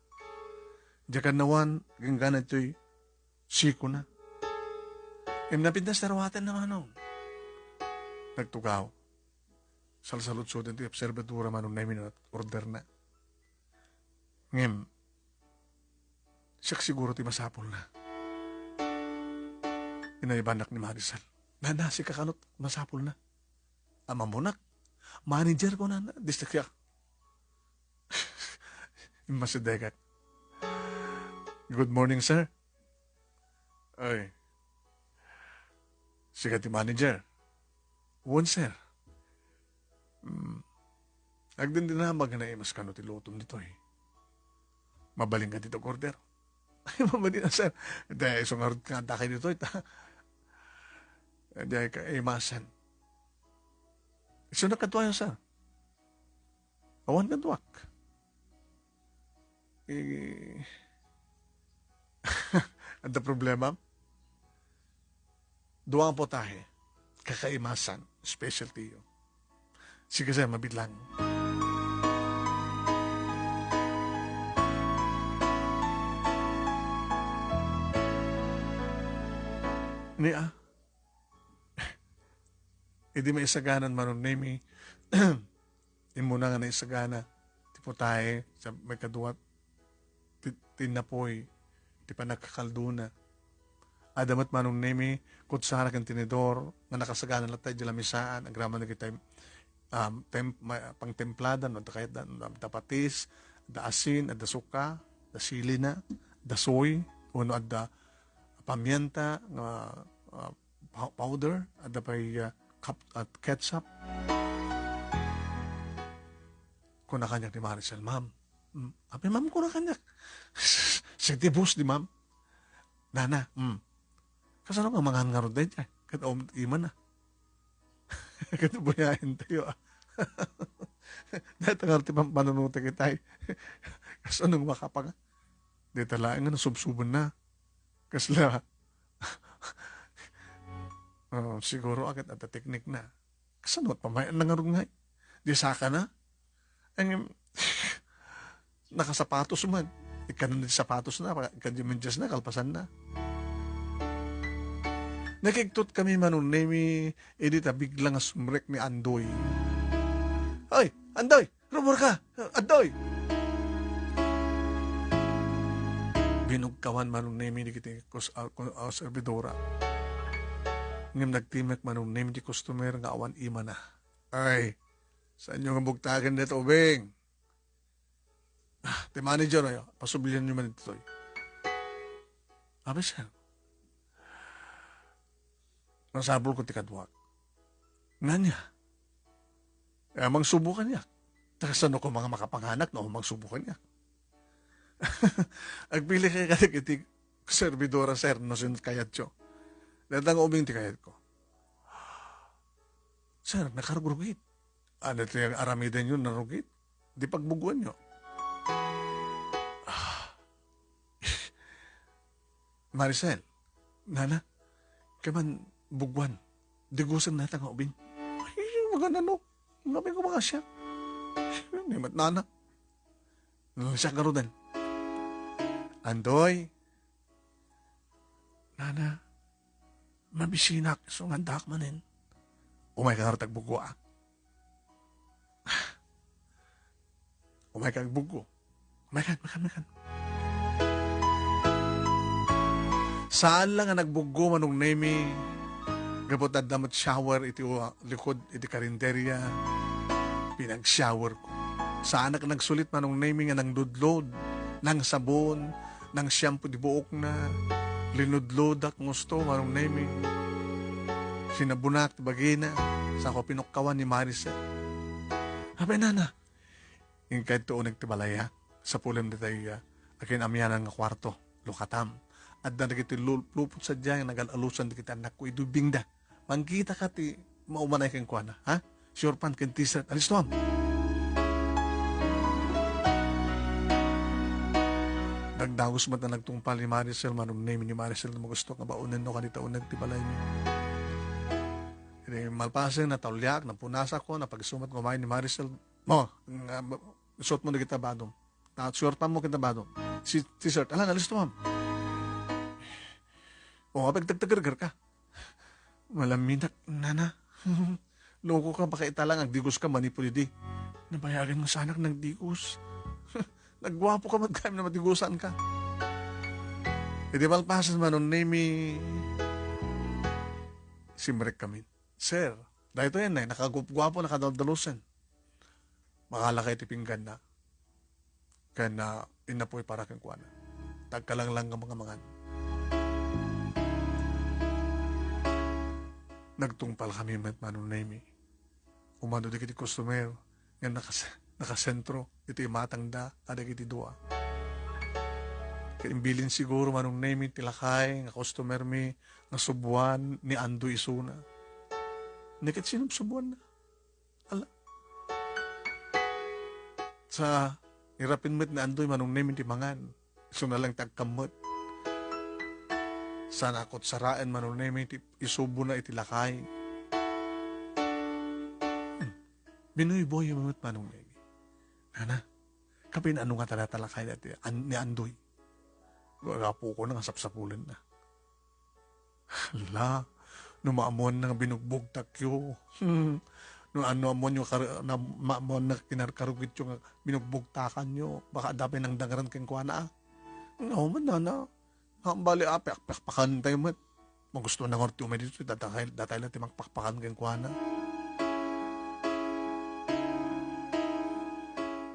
Diay kannawan, agingga ditoy sikona. Ngem napintas ti ruatenna, Manong. Nagtugaw. Salsaludsoden ti obserbadora, Manong Nemi, no orderna. Ngem, siak siguro ti masapulna. Inaybanak ni Maricel. Nana, sika kano ti masapulna? Ammonak. Manager ko, nana. Di siak. Immasidegak. "Good morning, sir." "Ay. Sika ti manager?" "Wen, sir." "Hmm. Agdindinamag nga naimas kano ti lutom ditoy. Mabalinka ditoy order?" "Ay, mabalin, sir. Diay isu ngarud nga addakay ditoy, ta diay kaimasan." "Isu na kaduayo, sir?" "Awan kaduak." Eh, adda problema? Dua nga putahe. Kakaimasan. Specialty yo. Sige, sir, mabilang. Ni, ah, idi maisaganan, Manong Nemi, immuna nga naisagana ti putahe sa maikadua ti, ti napoy ti pannakakaldona. Adda met, Manong Nemi, kutsara ken tinidor nga nakasagana latta idiay lamisaan, agraman dagiti, um, tem-, ma-, pangtemplada, no, adda kayat da, no, adda patis, adda asin, adda suka, adda silina, adda soy, wenno adda pamienta nga, ah, pow-, powder, adda pay, ah, kap-, ah, ketchup. Kuna kaniak ni Maricel, "Ma'am." "Mm, apay, ma'am, kuna kaniak?" Senti boss di ma'am. "Nana, mm. Kasano nga mangan ngarud daydiay? Ket, um, ima na." Ket buyaentayo, ah. Dayta ngarud ti pam-, panunutek itay. Kasano nga makapanga? Dayta laeng nga nasubsuben na. Kasla, ah, siguro, aket adda teknik na. Kasano, pamayan na ngarud ngay? Di saka na? Ay, ngem, nakasapatos man. Ikkan di sapatos na, ikkan di medyas na, kalpasan na. Nakigtot kami, Manong Nemi, idi ta bigla nga sumrek ni Andoy. "Ay, Andoy! Rumor ka! Adtoy!" Binugkawan, Manong Nemi, dagiti kus-, ah, ku-, ah, servidora. Ngem nagtimek, Manong Nemi, ti customer nga awan imana. "Ay, saanyo nga bugtaken dayta ubing? Ah, ti manager ayo, pasublianyo man ditoy." "Abi, sir, masapulko ti kaduak." "Ngania?" "Eh, mangsubo kaniak." "Ta kasano koma nga makapanganak no mangsubo kaniak?" "Agpili kayo kadagiti servidora, sir, no sino kayatyo. Dayta nga ubing ti kayatko." "Sir, nakarugrugit." "Ano ti aramidenyo, narugit? Di pagbuguanyo." Ah. "Maricel, nana, kaman buguan, digusen dayta nga ubing." "Ay, maganano? Ngami ko mga siya." Ni met nana. Siya garuden. "Andoy, nana, mabisinak, isu nga addaak manen. Umayka ngarud ta agbuggoak." "Umayka agbuggo." "Umaykan, umaykan, umaykan." Saan lang nga nagbuggo, Manong Nemi, gapu ta adda met shower iti, uh, likod iti karinderya. Pinag-shower ko. Saanak nagsulit, Manong Nemi, nga nangdudlod, nangsabon, nangshampoo ti buokna. Linudlodak nga husto, Manong Nemi. Sinabonak ti bagina, sako pinukkawan ni Maricel. "Apay, nana, inkadto uneg ti balay, ha? Sapulem dayta, ah, akin-amianan nga kuarto, lukatam. Adda dagiti lu-, lupot sadiay nga nagal-alusan dagiti annakko idi ubingda. Mangkitaka ti maumanay kenkuana, ha? Short pant ken t-shirt. Alistoam." Dagdagus met nga nagtungpal ni Maricel, Manong Nemi, ni Maricel, no magusto nga baonen no kadi ta uneg ti balaymi. Eh, malpasen, natauliak, napunasak ko, napagsumat ko, umay ni Maricel. Mo, nga, suot mo na kita badom. Na, suot pa mo kita badom. Si, si Sir, ala, nalis to, ma'am. O, apagtagtagargar ka. Malaminak, nana. Loko ka, baka italang agdigos ka manipod idi. Nabayagan mo sanak nagdigos. Nagguapo ka, mat-, kayam na madigosan ka. Iti malpasen, Manong Nemi, simrek kami. Sir, daytoy nay, nakagupguapo, nakadaldalusen. Makalaka iti pingganna. Ken, ah, innapoy para kenkuana. Tagkalanglang nga mga mangan. Nagtungpal kami met, Manong Nemi. Umano dagiti customer nga nakas-, nakasentro iti imatangda kadagiti dua. Ket imbilin siguro, Manong Nemi, ti lakay nga customer mi nga subuan ni Andoy isuna. Ni ket sinubsubuanna? Ala. Sa, irapin met ni Andoy, Manong Nemi, ti mangan. Isuna lang ti agkammet. Sa nakutsaraen, Manong Nemi, ti isubona iti lakay. Hmm. Binuybuy met, Manong Nemi. Nana, kapin ano nga tada talakay dati an-, ni Andoy? Gapu ko na nga sapsapulen na. Hala, no maammoanna nga binugbugtakyo. Hmm. No, ano, ammoanyo kar-, na, maammoanna kinarkarugityo nga binugbugtakanyo, baka adda pay nangdangran kenkuana, ah. Nga man, nana. Nga bali, ah, pakpakpakan tayo met. Magusto na ngarud ti umay dito, datay, datay lang ti makpakpakan kenkuana.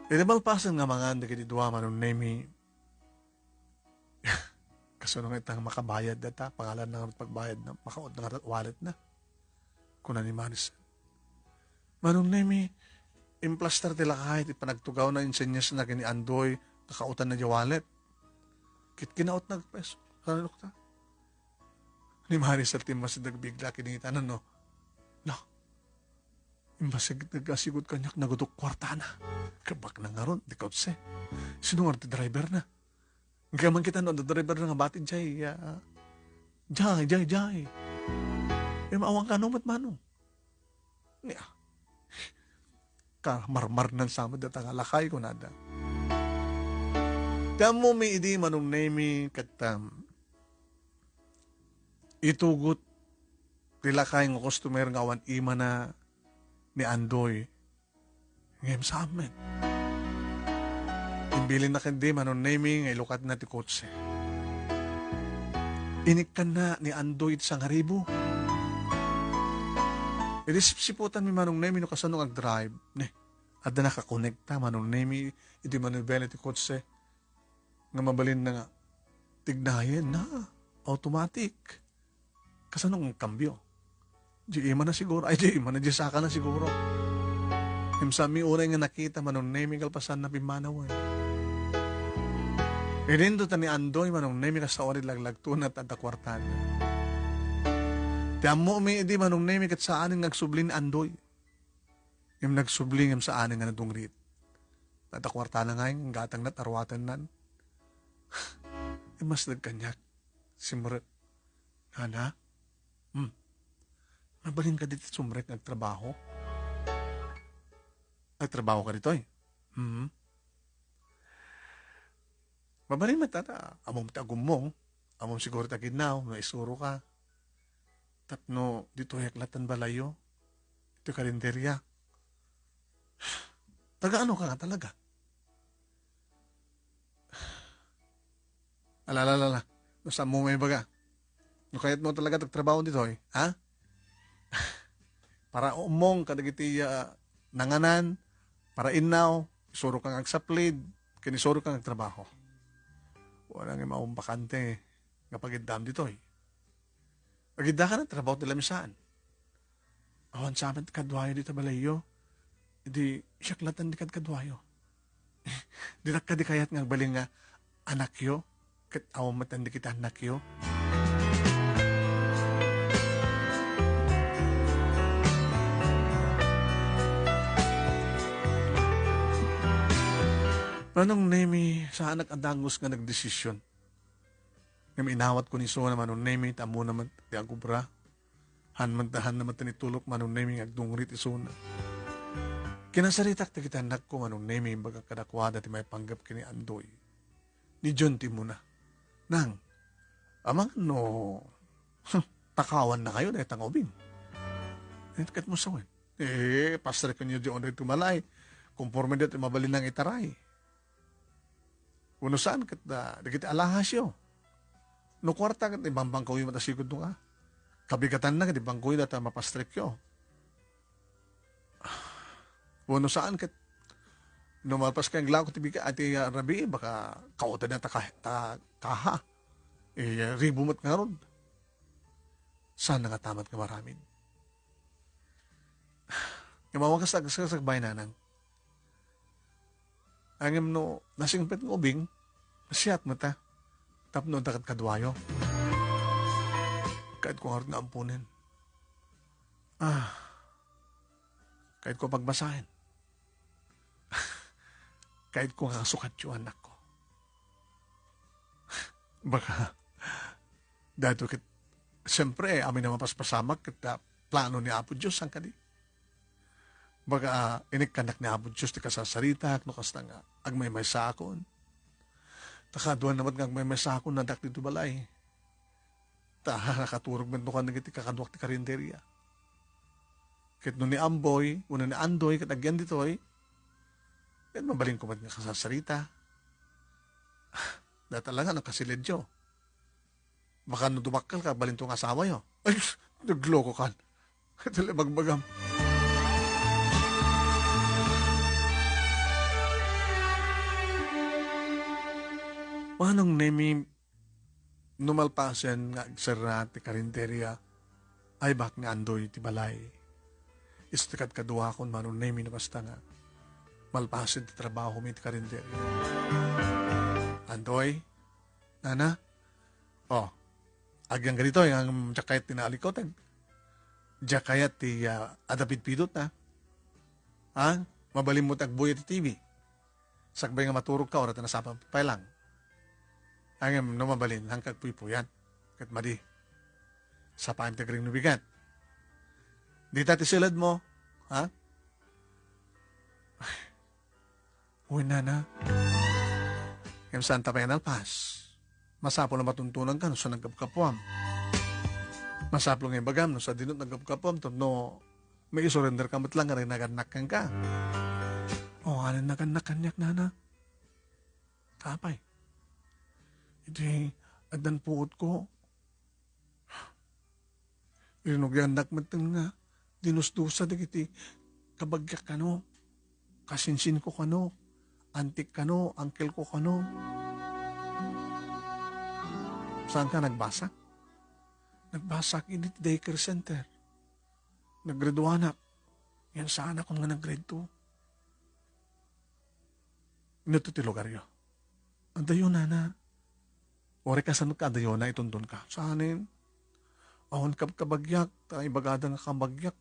Iti malpasen nga mangan dagiti dua, Manong Nemi, kasano nga itang makabayad data? Pangalan na nga pagbayad na, makaot na nga wallet na. Kuna ni Maris, Manong Nemi, implastar ti lakay ti panagtugaw na insenyas na kini Andoy, nakaotan na di wallet. Kit kinaot na agpeso. Sananok ta? Ni Maris at timmas dagbigla kinita na, no? No. Imbasigit nagasigot kaniak, nagudok kwartana. Kabak na nga ron, di kotse. Sino nga ti driver na? Gaman kita no, driver na nga bati, jay, ah, jay, jay, jay. E, maawan ka no, mat mano? Niya. Ka, marmar nan sama data nga lakay, kunada. Ti ammo mi idi Manong Nemi, ket, um, itugot ti lakay nga customer nga awan imana ni Andoy. Ngem saan met. Imbilinna ketdi Manong Nemi nga ilukatna ti kotse. Inikkanna ni Andoy iti sangaribo. Idi sipsiputan mi Manong Nemi no kasano nga agdrive. Ne, adda nakakonekta Manong Nemi iti manibela ti kotse nga mabalinna nga tignayen na automatic. Kasano nga kambio? Di ima na siguro. Ay, di ima na, di saka na siguro. Imsami unay nga nakita Manong Nemi kalpasan na pimmanawen. Ininto ta ni Andoy Manong Nemi kas awan laglagtuna ta adda kuartana. Ti ammo mi idi Manong Nemi ket saanen nga agsubli ni Andoy. Ngem nagsubli ngem saanen nga nadungrit. Adda kuartana ngay, gatangna, aruatennan. Immasdeg kaniak. Simrek. Nana? Hmm. Mabalin ka ditoy sumrek nga agtrabaho? Agtrabaho ka ditoy? Hmm. Mabalin met, tata. Amom ti agummong. Amom siguro ti aginnaw, no isuro ka. Tapno ditoy aklatan balayyo. Itoy karinderya. Taga ano ka nga talaga? Ala, ala, ala, ala. No, saan mo may baga? No, kayat mo talaga tagtrabaho ditoy, ha? Para umong kadagiti, ah, nanganan, para innaw, isuro kang agsaplid, ken isuro kang agtrabaho. Wala nga maong bakante nga pagiddam ditoy. Agidda ka na, trabaho ti lamisaan. Awan samet kaduayo dita balayyo. Idi siak latta ti kadkaduayo. Ditak kadi kayat nga agbalin nga anakyo, ket awan met dagiti annakyo. Manong Nemi, saanak a dangus nga nagdesisyon. Ngem inawatko ni isuna Manong Nemi, ta ammona met ti agubra. An mantahan na maten itulok Manong Nemi nga agdungri ti isuna. Kinasaritak dagiti annakko Manong Nemi, imbagak kadakuada ti maipanggep ken ni Andoy. Ni John ti immuna. Nang, amangan no, takawan na kayo dayta nga ubing. Ket mo sawen. Eh, pastrek kenyo di onday tumalay. Konforme dayta mabalin nga itaray. Wenno saan ket, ah, dagiti alahasyo. No kuarta ket ibambangkawyo met a sigud no ka. Kabigatanna ket ibangkawyo dayta mapastrekyo. Wenno saan ket no malpas ka nga aglako ti biga-, ti, ah, rabii, baka kaotenna ta ka-, ta kaha. Eh, ribo met ngarud. Saan nga tamat nga maramid. Nga mawagas agsagsag baynanang. Ngem no nasingpet nga ubing, siak met a tapno adda kadkaduayo. Kayatko ngarud nga ampunen. Ah, kayatko pagbasaen. Kayatko nga kasukatyo, annakko. Baka, daytoy ket, siyempre, amin a mapaspasamak ket, ah, plano ni Apo Dios, saan kadi? Baka, ah, inikkannak ni Apo Dios ti kasasaritak, no kasta nga agmaymaysaakon. Ta kaduan na met nga agmaymaysaakon, nadak dito balay. Ta nakaturog met no kan dagiti kakaduak ti karinderia. Ket no ni Amboy, wenno ni Andoy, ket agyan ditoy, ket mabalinko met nga kasasarita. Data la nga nakasilidyo. Baka no dumakkel ka, balinto nga asawayo. Ay, nagloko kan. Ito lang bagbagam. Manong Nemi, no malpasen nga agserra ti karinderia, ay bak ni Andoy ti balay. Isu ti kadkaduakon, Manong Nemi, no kasta nga malpasen ti trabahomi ti karinderia. Andoy, nana, oh, agyan ka ditoy, ang diak kayat ti naalikoteg. Diak kayat ti, ah, adda pidpidot na. Ha? Mabalin mo ti agbuya ti T V. Sakbay nga maturog ka, ora ta nasapa pay lang. Ngem no mabalin, hangka agpuypuyat. Ket madi. Sapaem ti agring no bigat. Dita ti siled mo, ha? Uy, nana. Ngem saan ta pay nalpas. Masapul a matuntunan ka no sa nagkapkapuam. Masapul nga ibagam no sa dino nagkapkapuam tapno maisurrender ka met lang nga nagannak kenka. O, anen nagannak kaniak, nana? Apay? Iti addan puot ko. Rinugiannak met nga dinusdusa dagiti kabagiak kano, kasinsin ko kano, antik kano, angkel ko kano. Saan ka nagbasa? Nagbasak idi ti daycare center. Nag-grade one ak. Yan saan akon nga nag-grade two. Ino ti lugaryo? Adayo, nana. Uray kasano ka adayona, itunton ka. Saanen? Awan kabkabagiak, ta ibagada nga kabagiak,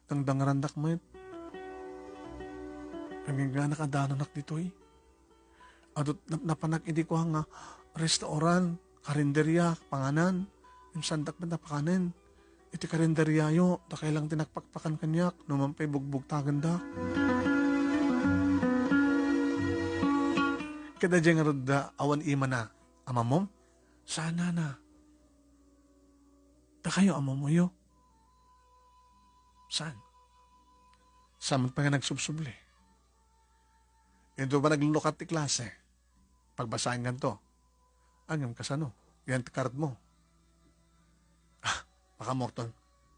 dangdangrandak met. Agingganak a dananak ditoy. Adu napnapanak idi kua nga restaurant, karinderia, panganan. Insandak met a pakanen. Iti karinderiayo, dakay lang ti nagpakpakan kaniak, no man pay bugbugtagendak. Ket adiay ngarud da awan imana, amamom? Saan, nana? Dakayo, amamoyo? Saan? Saan met pay nga nagsubsubli? Ito ba naglulukat ti klase? Pagbasaen nganto. Ngem kasano? Yan ti card mo. Ah, makamokton.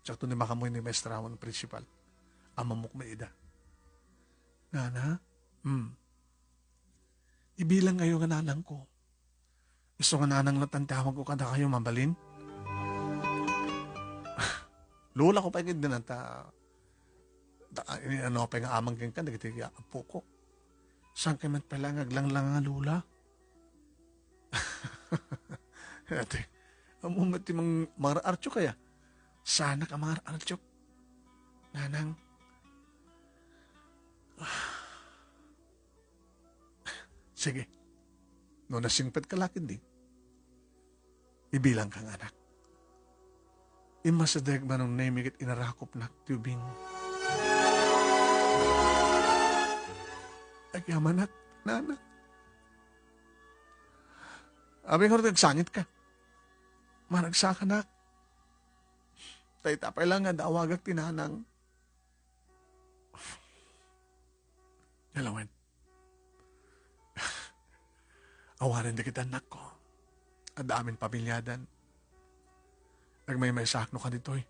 Sakto ni makamoy ni maestra wenno principal. Amamok may ida. Nana? Hmm. Ibilang kayo nga nanang ko. Isu nga nanang latta ti awag ko kadakayo, mabalin? Lola ko pay ket din ata, ta-, ini ano pay nga amang kenka, dagiti apo ko. Saan kay met pala nga aglanglang nga lola? Ate, amo met ti mang-, mangar-artiok kaya? Saanak a mangar-artiok. Nanang. Sige. No nasingpet ka la ketdi, ibilang ka nga anak. Immasideg Manong Nemi ket inarakopnak ti ubing. Agyamanak, nana. Abi, ngarud, agsangitka. Managsakanak. Dayta pay lang nga adda awagak ti nanang. Nalawen. Awanen dagiti annakko. Adda amin pamiliadan. Agmaymaysaak no kaditoy.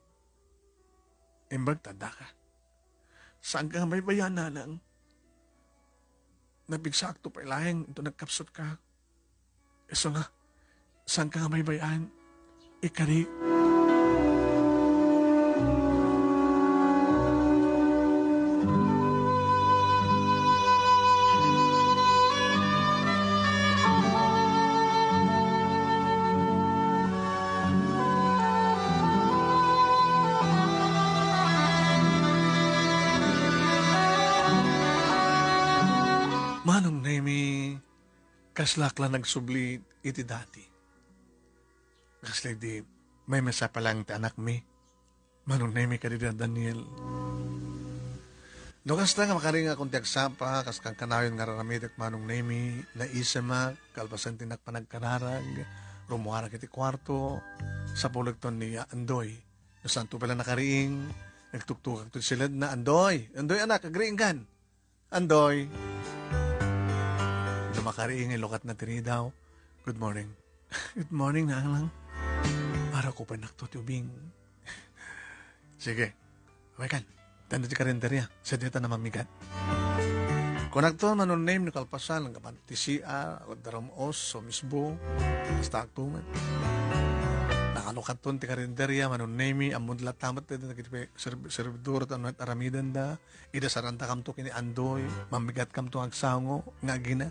Imbag ta addaka. Saanka nga baybay-an, nanang. Napigsaakto pay laeng inton nagkapsutka. Isu nga, saanka nga baybay-an? Ikari. Manong Nemi, kaslak la nagsubli iti dati. Kasla idi maymaysa pay laeng ti anakmi, Manong Nemi ken ni Daniel. No kasta nga makariingakon ti agsapa, kas kankanayon nga ar-aramidek Manong Nemi, naisemak, kalpasan ti innak panagkararag, rummuarak iti kuarto, sapulekton ni Andoy. No saanto pay la nakariing, nagtuktokakto iti siledna, "Andoy! Andoy, anak, agriingkan!" Andoy. No makariing, ilukatna ti ridaw. "Good morning." "Good morning, Nanang. Ara ko pa nakto ti ubing." "Sige. Amaykan. Tanda ti karinderya. Sa dita na mamigat." Kunakto, Manong Nemi, no kalpasan, nagkapan ti C R, agdarum-os, sumisbo. Basta agtumet. Nakalukatton ti karinderya, Manong Nemi, ammod latta met dagiti serb-, servidor, ta no aramidenda. Idasarantakamto ken ni Andoy, mamigatkamto nga agsango nga agina.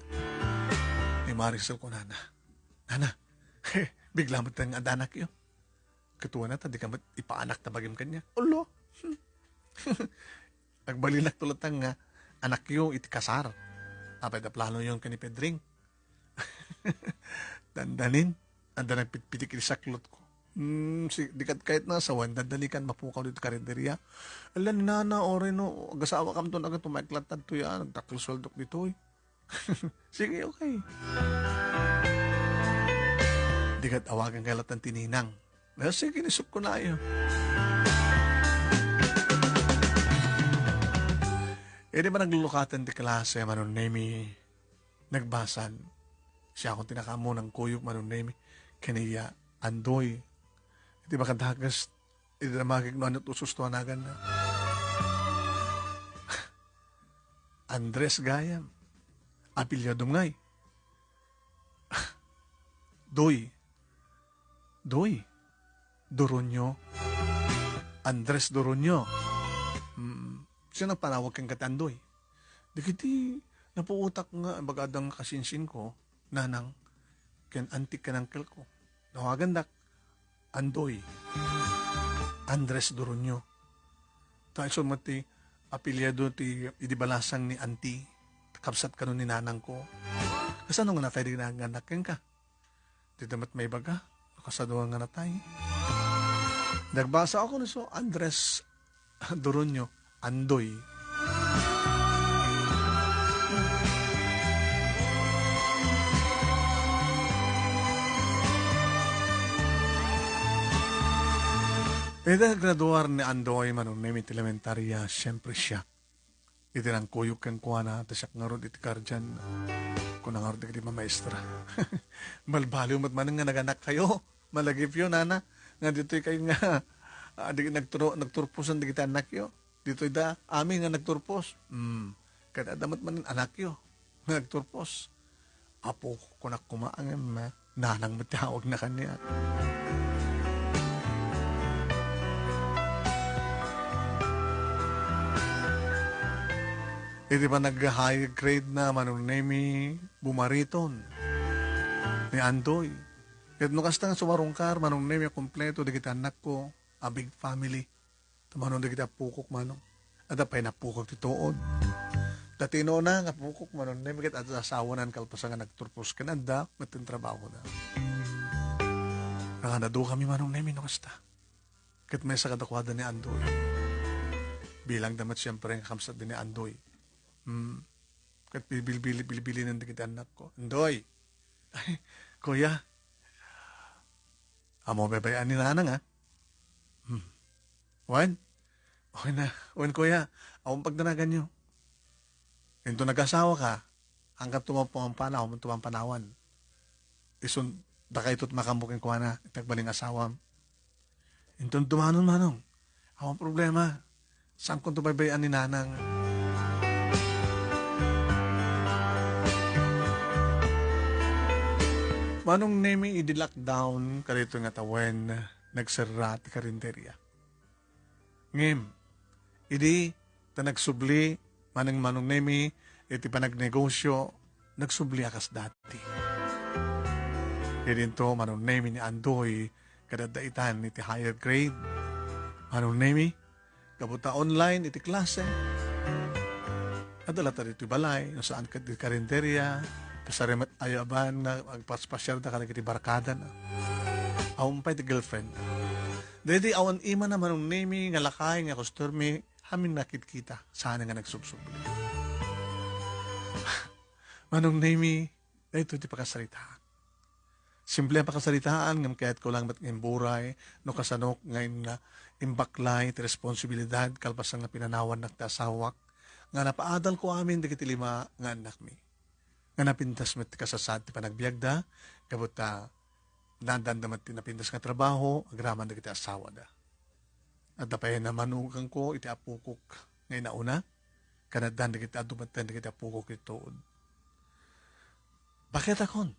Ni Maricel kunana, "Nana, bigla met nga adda anakyo. Ket wen a ta dika met ipaanak ta bagim kaniak." Ulo. Agbalinakto latta nga anakyo iti kasar. Apay da planoyon ken ni Pedring? Dandanin, adda nagpitpitik iti saklotko. Hmm, si, di ket kayatna, sawen, dandani kan mapukaw ditoy karinderya. Ala ni Nana, uray no, agasawakamto na ket umayklat tadtoy, ah, nagtakkel sueldok ditoy. Sige, okay. Di ket awagan kay latan ti ninang. Ah, sige, ni sukko na ayo. Idi ba naglulukaten ti klase, Manong Nemi, nagbasan. Siakon ti nakaammo, nangkuyog Manong Nemi ken ni Andoy. Iti makadakes, iti damagek no ania't usos to a naganna. Andres gayam. Apelyido ngay? Doy. Doy. Doronio. Andres Doronio. Mm, sino nagpanawag kenka ti Andoy? Dagiti napuotak nga ibaga adda nga kasinsinko, nanang, ken anti ken angkelko. Nawagandak Andoy. Andres Doronio. Ta isu met ti apelyido ti idi balasang ni anti, kabsat kano ni nanangko. Kasano nga natay di nanganak kenka? Dita met maibaga, no kasadoan nga natay. Nagbasa ako ni so Andres Doronio, Andoy. Ita naggraduar ni Andoy, Manong Nemi, iti elementarya, siyempre siak. Iti nangkuyog kenkuana, ta siak ngarud iti guardian. Kuna ngarud dagiti mamaestra. Balbaliw met manen nga naganakkayo. Malagipyo, nana, nga ditoy kayo nga, ah, di, nagturo-, nagturposan dagiti annakyo. Ditoy da, amin nga nagturpos. Hmm. Ket adda met manen anakyo nga nagturpos. Apo, kunak koma, ngem, ah, nanang met ti awagna kaniak. Iti panag-high grade na, Manong Nemi, bumariton ni Andoy. Ket no kasta nga sumarungkar, Manong Nemi, a kompleto dagiti annakko, a big family. Ta mano dagiti appokok, manong. Adda pay nappokok ti tuod. Ta tinuna nga appokok, Manong Nemi, ket adda asawana kalpasan nga nagturpos ken adda met ti trabahona. Nanganadukami, Manong Nemi, no kasta. Ket maysa kadakuada ni Andoy. Bilangda met siempre nga kamsat ni Andoy. Hmm. Ket bilbil-, bilbilinen dagiti annakko. "Andoy!" "Ay, kuya." "Ammo baybay-an ni nanang, a?" "Hmm. Wen?" "Wen, a, wen, kuya. Awan pagdanaganyo. Inton nag-asawaka, haanka tumampanaw, tumampanawan. Isun, dakayto ti makammo kenkuana, iti agbalin nga asawam." "Inton dumanon, manong, awan problema. Saankonto baybay-an ni nanang." Manong Nemi, idi lockdown kadaytoy nga tawen, nagserra ti karinderia. Ngem, idi ta nagsubli manen Manong Nemi iti panagnegosio, nagsubli a kas dati. Idinto Manong Nemi ni Andoy ket adda itan iti higher grade. Manong Nemi, gapu ta online iti klase, adda latta ditoy balay, no saan ket di karinderia, kasari met ayo a baan nga agpaspasiarda kadagiti barkadana. Awan pay ti girlfriend. Daydi awan imana Manong Nemi nga lakay nga kustormi, amin nga kitkita, saan nga nagsubsubli. Manong Nemi, daytoy ti pakasaritaan. Simple a pakasaritaan, ngem kayatko lang met nga imburay, no kasano nga in-, imbaklay ti responsibilidad kalpasan nga pinanawannak ti asawak, nga napaadalko amin dagiti lima nga annakmi. Nga napintas met ti kasasaad ti panagbiagda, gapu ta naadanda met ti napintas nga trabaho agraman dagiti asawada. Adda pay namanuganko iti apokok nga inauna, ken addan dagiti adu metten dagiti apokok iti tuod. Baketakon,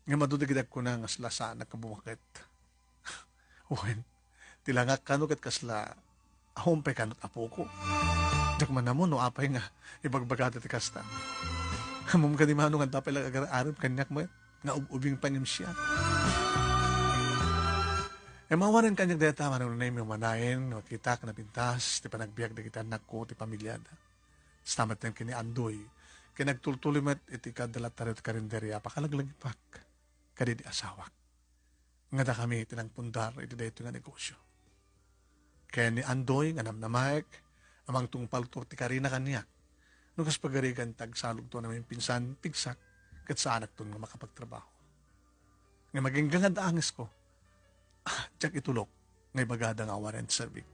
ngem adu dagiti agkuna nga saan nga bumaket. Wen, ti langak kano ket kasla, awan pay kano ti apoko. Diak man ammo no apay nga ibagbagada ti kasta. Ammom kadi manong adda pay la agar-arem kaniak met nga ub-ubing pay ngem siak. Em, awanen kaniak dayta, Manong Nemi, umanayen no makitak napintas ti panagbiag dagiti annakko ti pamiliada. Kasta metten ken ni Andoy, ket nagtultuloy met iti kaadda latta ti karinderia, pakalaglagipak kadaydi asawak. Nga dakami ti nangpundar iti daytoy nga negosio. Ken ni Andoy nga namnamaek a mangtungpalto ti karina kaniak, no kas pagarigan ti agsalogto a naminpinsan, pigsak, ket saanakton nga makapagtrabaho. Nga maginggangad a angesko, ah, diak itulok nga ibagada nga awanen ti serbik.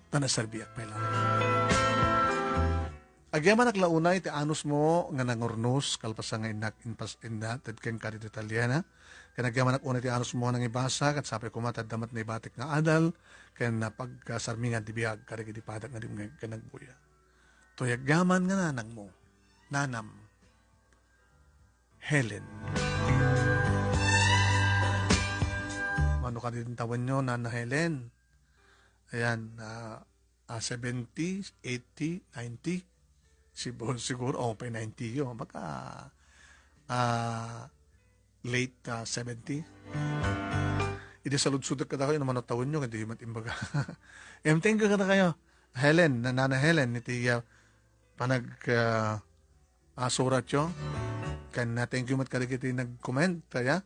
Ta naserbiak pay laeng. Agyamanak la unay ti anusmo nga nangurnos, kalpasan nga innak inpas-, innated kenka ditoy Italiana. Ken agyamanak unay ti anusmo nga nangibasa, ket sapay koma ta adda met naibatik nga adal, ken pagkasarmingan ti biag kadagiti padak nga dimngeg ken nagbuya. Toy agyaman nga nanangmo, nanam, Helen. Mano kadi ti tawenyo, Nana Helen? Ayan, ah, ah, seventy, eighty, ninety. Sibu-, siguro, oh, pay ninety yo. Baka, ah, late, ah, seventy. Idi saludsodek kadakayo, no mano tawenyo, kadi met imbaga. Em, thank you kadakayo, Helen, na-, Nana Helen, iti, ah, panag, ah, ah, suratyo. Ken, ah, thank you met kadagiti nag-comment, aya.